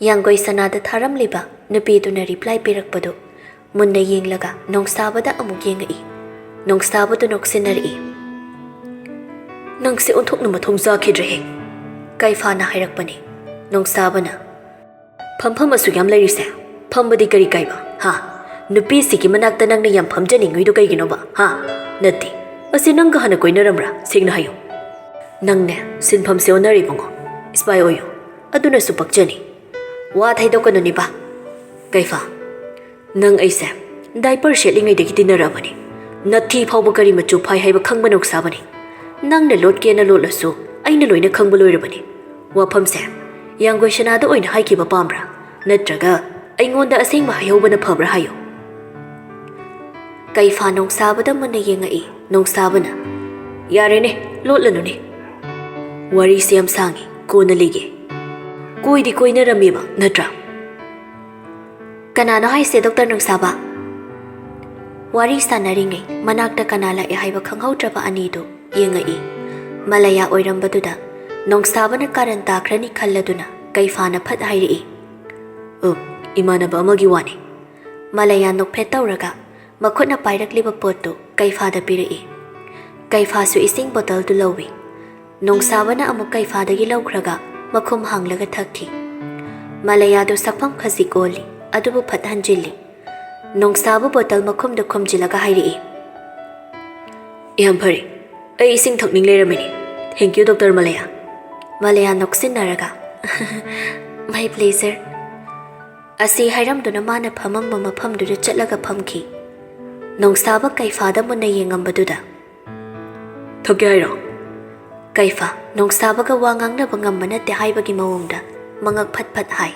ꯌꯥꯡꯒꯣꯏ ꯁꯅꯥꯗ ꯊꯥꯔꯝꯂꯤꯕ ꯅꯨꯄꯤꯗꯨꯅ ꯔꯤꯄ꯭ꯂꯥꯏ ꯄꯤꯔꯛꯄꯗꯨ ꯃꯨꯟꯅ ꯌꯦꯡꯂꯒ ꯅꯣꯡꯁꯥꯕꯗ ꯑꯃꯨꯛ ꯌꯦꯡꯉꯛꯏ꯫ ꯅꯣꯡꯁꯥꯕꯗꯨ ꯅꯣꯛꯁꯤꯟꯅꯔꯛꯏ꯫ "ꯅꯪꯁꯦ ꯑꯣꯟꯊꯣꯛꯅ ꯃꯊꯣꯡ ꯆꯥꯈꯤꯗ꯭ꯔꯦꯍꯦ꯫" ꯀꯩꯐꯥꯅ ꯍꯥꯏꯔꯛꯄꯅꯤ꯫ ꯅꯣꯡꯁꯥꯕꯅ, "ꯐꯝꯐꯝ ꯑꯁꯨꯛ ꯌꯥꯝ ꯂꯩꯔꯤꯁꯦ, ꯐꯝꯕꯗꯤ ꯀꯔꯤ ꯀꯥꯏꯕ, ꯍꯥ? ꯅꯨꯄꯤꯁꯤꯒꯤ ꯃꯅꯥꯛꯇ ꯅꯪꯅ ꯌꯥꯝ ꯐꯝꯖꯅꯤꯡꯉꯤꯗꯣ ꯀꯩꯒꯤꯅꯣꯕ, ꯍꯥ? ꯅꯠꯇꯦ, ꯑꯁꯤ ꯅꯪꯒ ꯍꯥꯟꯅ ꯀꯣꯏꯅꯔꯝꯕ꯭ꯔꯥ? ꯁꯦꯡꯅ ꯍꯥꯏꯌꯨ꯫ ꯅꯪꯅꯦ, ꯁꯤꯟꯐꯝꯁꯦ ꯑꯣꯟꯅꯔꯦ ꯏꯕꯨꯡꯉꯣ꯫ ꯏꯁꯄꯥꯏ ꯑꯣꯏꯌꯨ, ꯑꯗꯨꯅꯁꯨ ꯄꯛꯆꯅꯤ꯫ ꯋꯥ ꯊꯩꯗꯣꯛꯀꯅꯨꯅꯦꯕ꯫ ꯀꯩꯐꯥ, ꯅꯪ ꯑꯩꯁꯦ ꯗꯥꯏꯄꯔ ꯁꯦꯠꯂꯤꯉꯩꯗꯒꯤ ꯇꯤꯟꯅꯔꯛꯑꯕꯅꯤ꯫ ꯅꯊꯤ ꯐꯥꯎꯕ ꯀꯔꯤ ꯃꯆꯨ ꯐꯥꯏ ꯍꯥꯏꯕ ꯈꯪꯕ ꯅꯣꯡꯁꯥꯕꯅꯤ꯫ ꯅꯪꯅ ꯂꯣꯠꯀꯦꯅ ꯂꯣꯠꯂꯁꯨ ꯑꯩꯅ ꯂꯣꯏꯅ ꯈꯪꯕ ꯂꯣꯏꯔꯕꯅꯤ꯫ ꯋꯥꯐꯝꯁꯦ ꯌꯥꯡꯒꯣꯏ ꯁꯅꯥꯗ ꯑꯣꯏꯅ ꯍꯥꯏꯈꯤꯕ ꯄꯥꯝꯕ꯭ꯔꯥ? ꯅꯠꯇ꯭ꯔꯒ ꯑꯩꯉꯣꯟꯗ ꯑꯁꯦꯡꯕ ꯍꯥꯏꯍꯧꯕꯅ ꯐꯕ꯭ꯔꯥ ꯍꯥꯏꯌꯨ꯫ ꯀꯩꯐꯥ ꯅꯣꯡꯁꯥꯕꯗ ꯃꯨꯟꯅ ꯌꯦꯡꯉꯛꯏ꯫ ꯅꯣꯡꯁꯥꯕꯅ, "ꯌꯥꯔꯦꯅꯦ, ꯂꯣꯠꯂꯅꯨꯅꯦ꯫ ꯋꯥꯔꯤꯁꯦ ꯌꯥꯝ ꯁꯥꯡꯉꯤ, ꯀꯣꯟꯅ ꯂꯤꯒꯦ꯫ ꯀꯣꯏꯗꯤ ꯀꯣꯏꯅꯔꯝꯃꯦꯕ, ꯅꯠꯇ꯭ꯔꯥ?" "ꯀꯅꯥꯅꯣ ꯍꯥꯏꯁꯦ, ꯗꯣꯛꯇꯔ ꯅꯣꯡꯁꯥꯕ?" ꯋꯥꯔꯤ ꯁꯥꯟꯅꯔꯤꯉꯩ ꯃꯅꯥꯛꯇ ꯀꯅꯥ ꯂꯥꯛꯑꯦ ꯍꯥꯏꯕ ꯈꯪꯍꯧꯗ꯭ꯔꯕ ꯑꯅꯤꯗꯨ ꯌꯦꯡꯉꯛꯏ꯫ ꯃꯂꯌꯥ ꯑꯣꯏꯔꯝꯕꯗꯨꯗ ꯅꯣꯡꯁꯥꯕꯅ ꯀꯥꯔꯟ ꯇꯥꯈ꯭ꯔꯅꯤ ꯈꯜꯂꯗꯨꯅ ꯀꯩꯐꯥꯅ ꯐꯠ ꯍꯥꯏꯔꯛꯏ, "ꯑꯣ, ꯏꯃꯥꯟꯅꯕ ꯑꯃꯒꯤ ꯋꯥꯅꯤ꯫" ꯃꯂꯌꯥ ꯅꯣꯛꯐꯦꯠ ꯇꯧꯔꯒ ꯃꯈꯨꯠꯅ ꯄꯥꯏꯔꯛꯂꯤꯕ ꯄꯣꯠꯇꯨ ꯀꯩꯐꯥꯗ ꯄꯤꯔꯛꯏ꯫ ꯀꯩꯐꯥꯁꯨ ꯏꯁꯤꯡ ꯕꯣꯇꯜꯗꯨ ꯂꯧꯏ꯫ ꯅꯣꯡꯁꯥꯕꯅ ꯑꯃꯨꯛ ꯀꯩꯐꯥꯗꯒꯤ ꯂꯧꯈ꯭ꯔꯒ ꯃꯈꯨꯝ ꯍꯥꯡꯂꯒ ꯊꯛꯈꯤ꯫ ꯃꯂꯌꯥꯗꯨ ꯁꯛꯐꯝ ꯈꯖꯤꯛ ꯑꯣꯜꯂꯤ, ꯑꯗꯨꯕꯨ ꯐꯠ ꯍꯟꯖꯤꯜꯂꯤ꯫ ꯅꯣꯡꯁꯥꯕ ꯕꯣꯇꯜ ꯃꯈꯨꯝꯗꯨ ꯈꯨꯝꯖꯤꯜꯂꯒ ꯍꯥꯏꯔꯛꯏ, "ꯌꯥꯝ ꯐꯔꯦ, ꯑꯩ ꯏꯁꯤꯡ ꯊꯛꯅꯤꯡ ꯂꯩꯔꯝꯃꯤꯅꯤ꯫ Thank you, doctor Malaya." Malaya ꯅꯣꯛꯁꯤꯟꯅꯔꯒ, "My pleasure꯫" ꯑꯁꯤ ꯍꯥꯏꯔꯝꯗꯨꯅ ꯃꯥꯅ ꯐꯝꯃꯝꯕ ꯃꯐꯝꯗꯨꯗ ꯆꯠꯂꯒ ꯐꯝꯈꯤ꯫ ꯅꯣꯡꯁꯥꯕ ꯀꯩꯐꯥꯗ ꯃꯨꯟꯅ ꯌꯦꯡꯉꯝꯕꯗꯨꯗ, "ꯊꯛꯀꯦ ꯍꯥꯏꯔꯣ?" ꯀꯩꯐꯥ ꯅꯣꯡꯁꯥꯕꯒ ꯋꯥ ꯉꯥꯡꯅꯕ ꯉꯝꯕ ꯅꯠꯇꯦ ꯍꯥꯏꯕꯒꯤ ꯃꯑꯣꯡꯗ ꯃꯉꯛ ꯐꯠ ꯐꯠ ꯍꯥꯏ꯫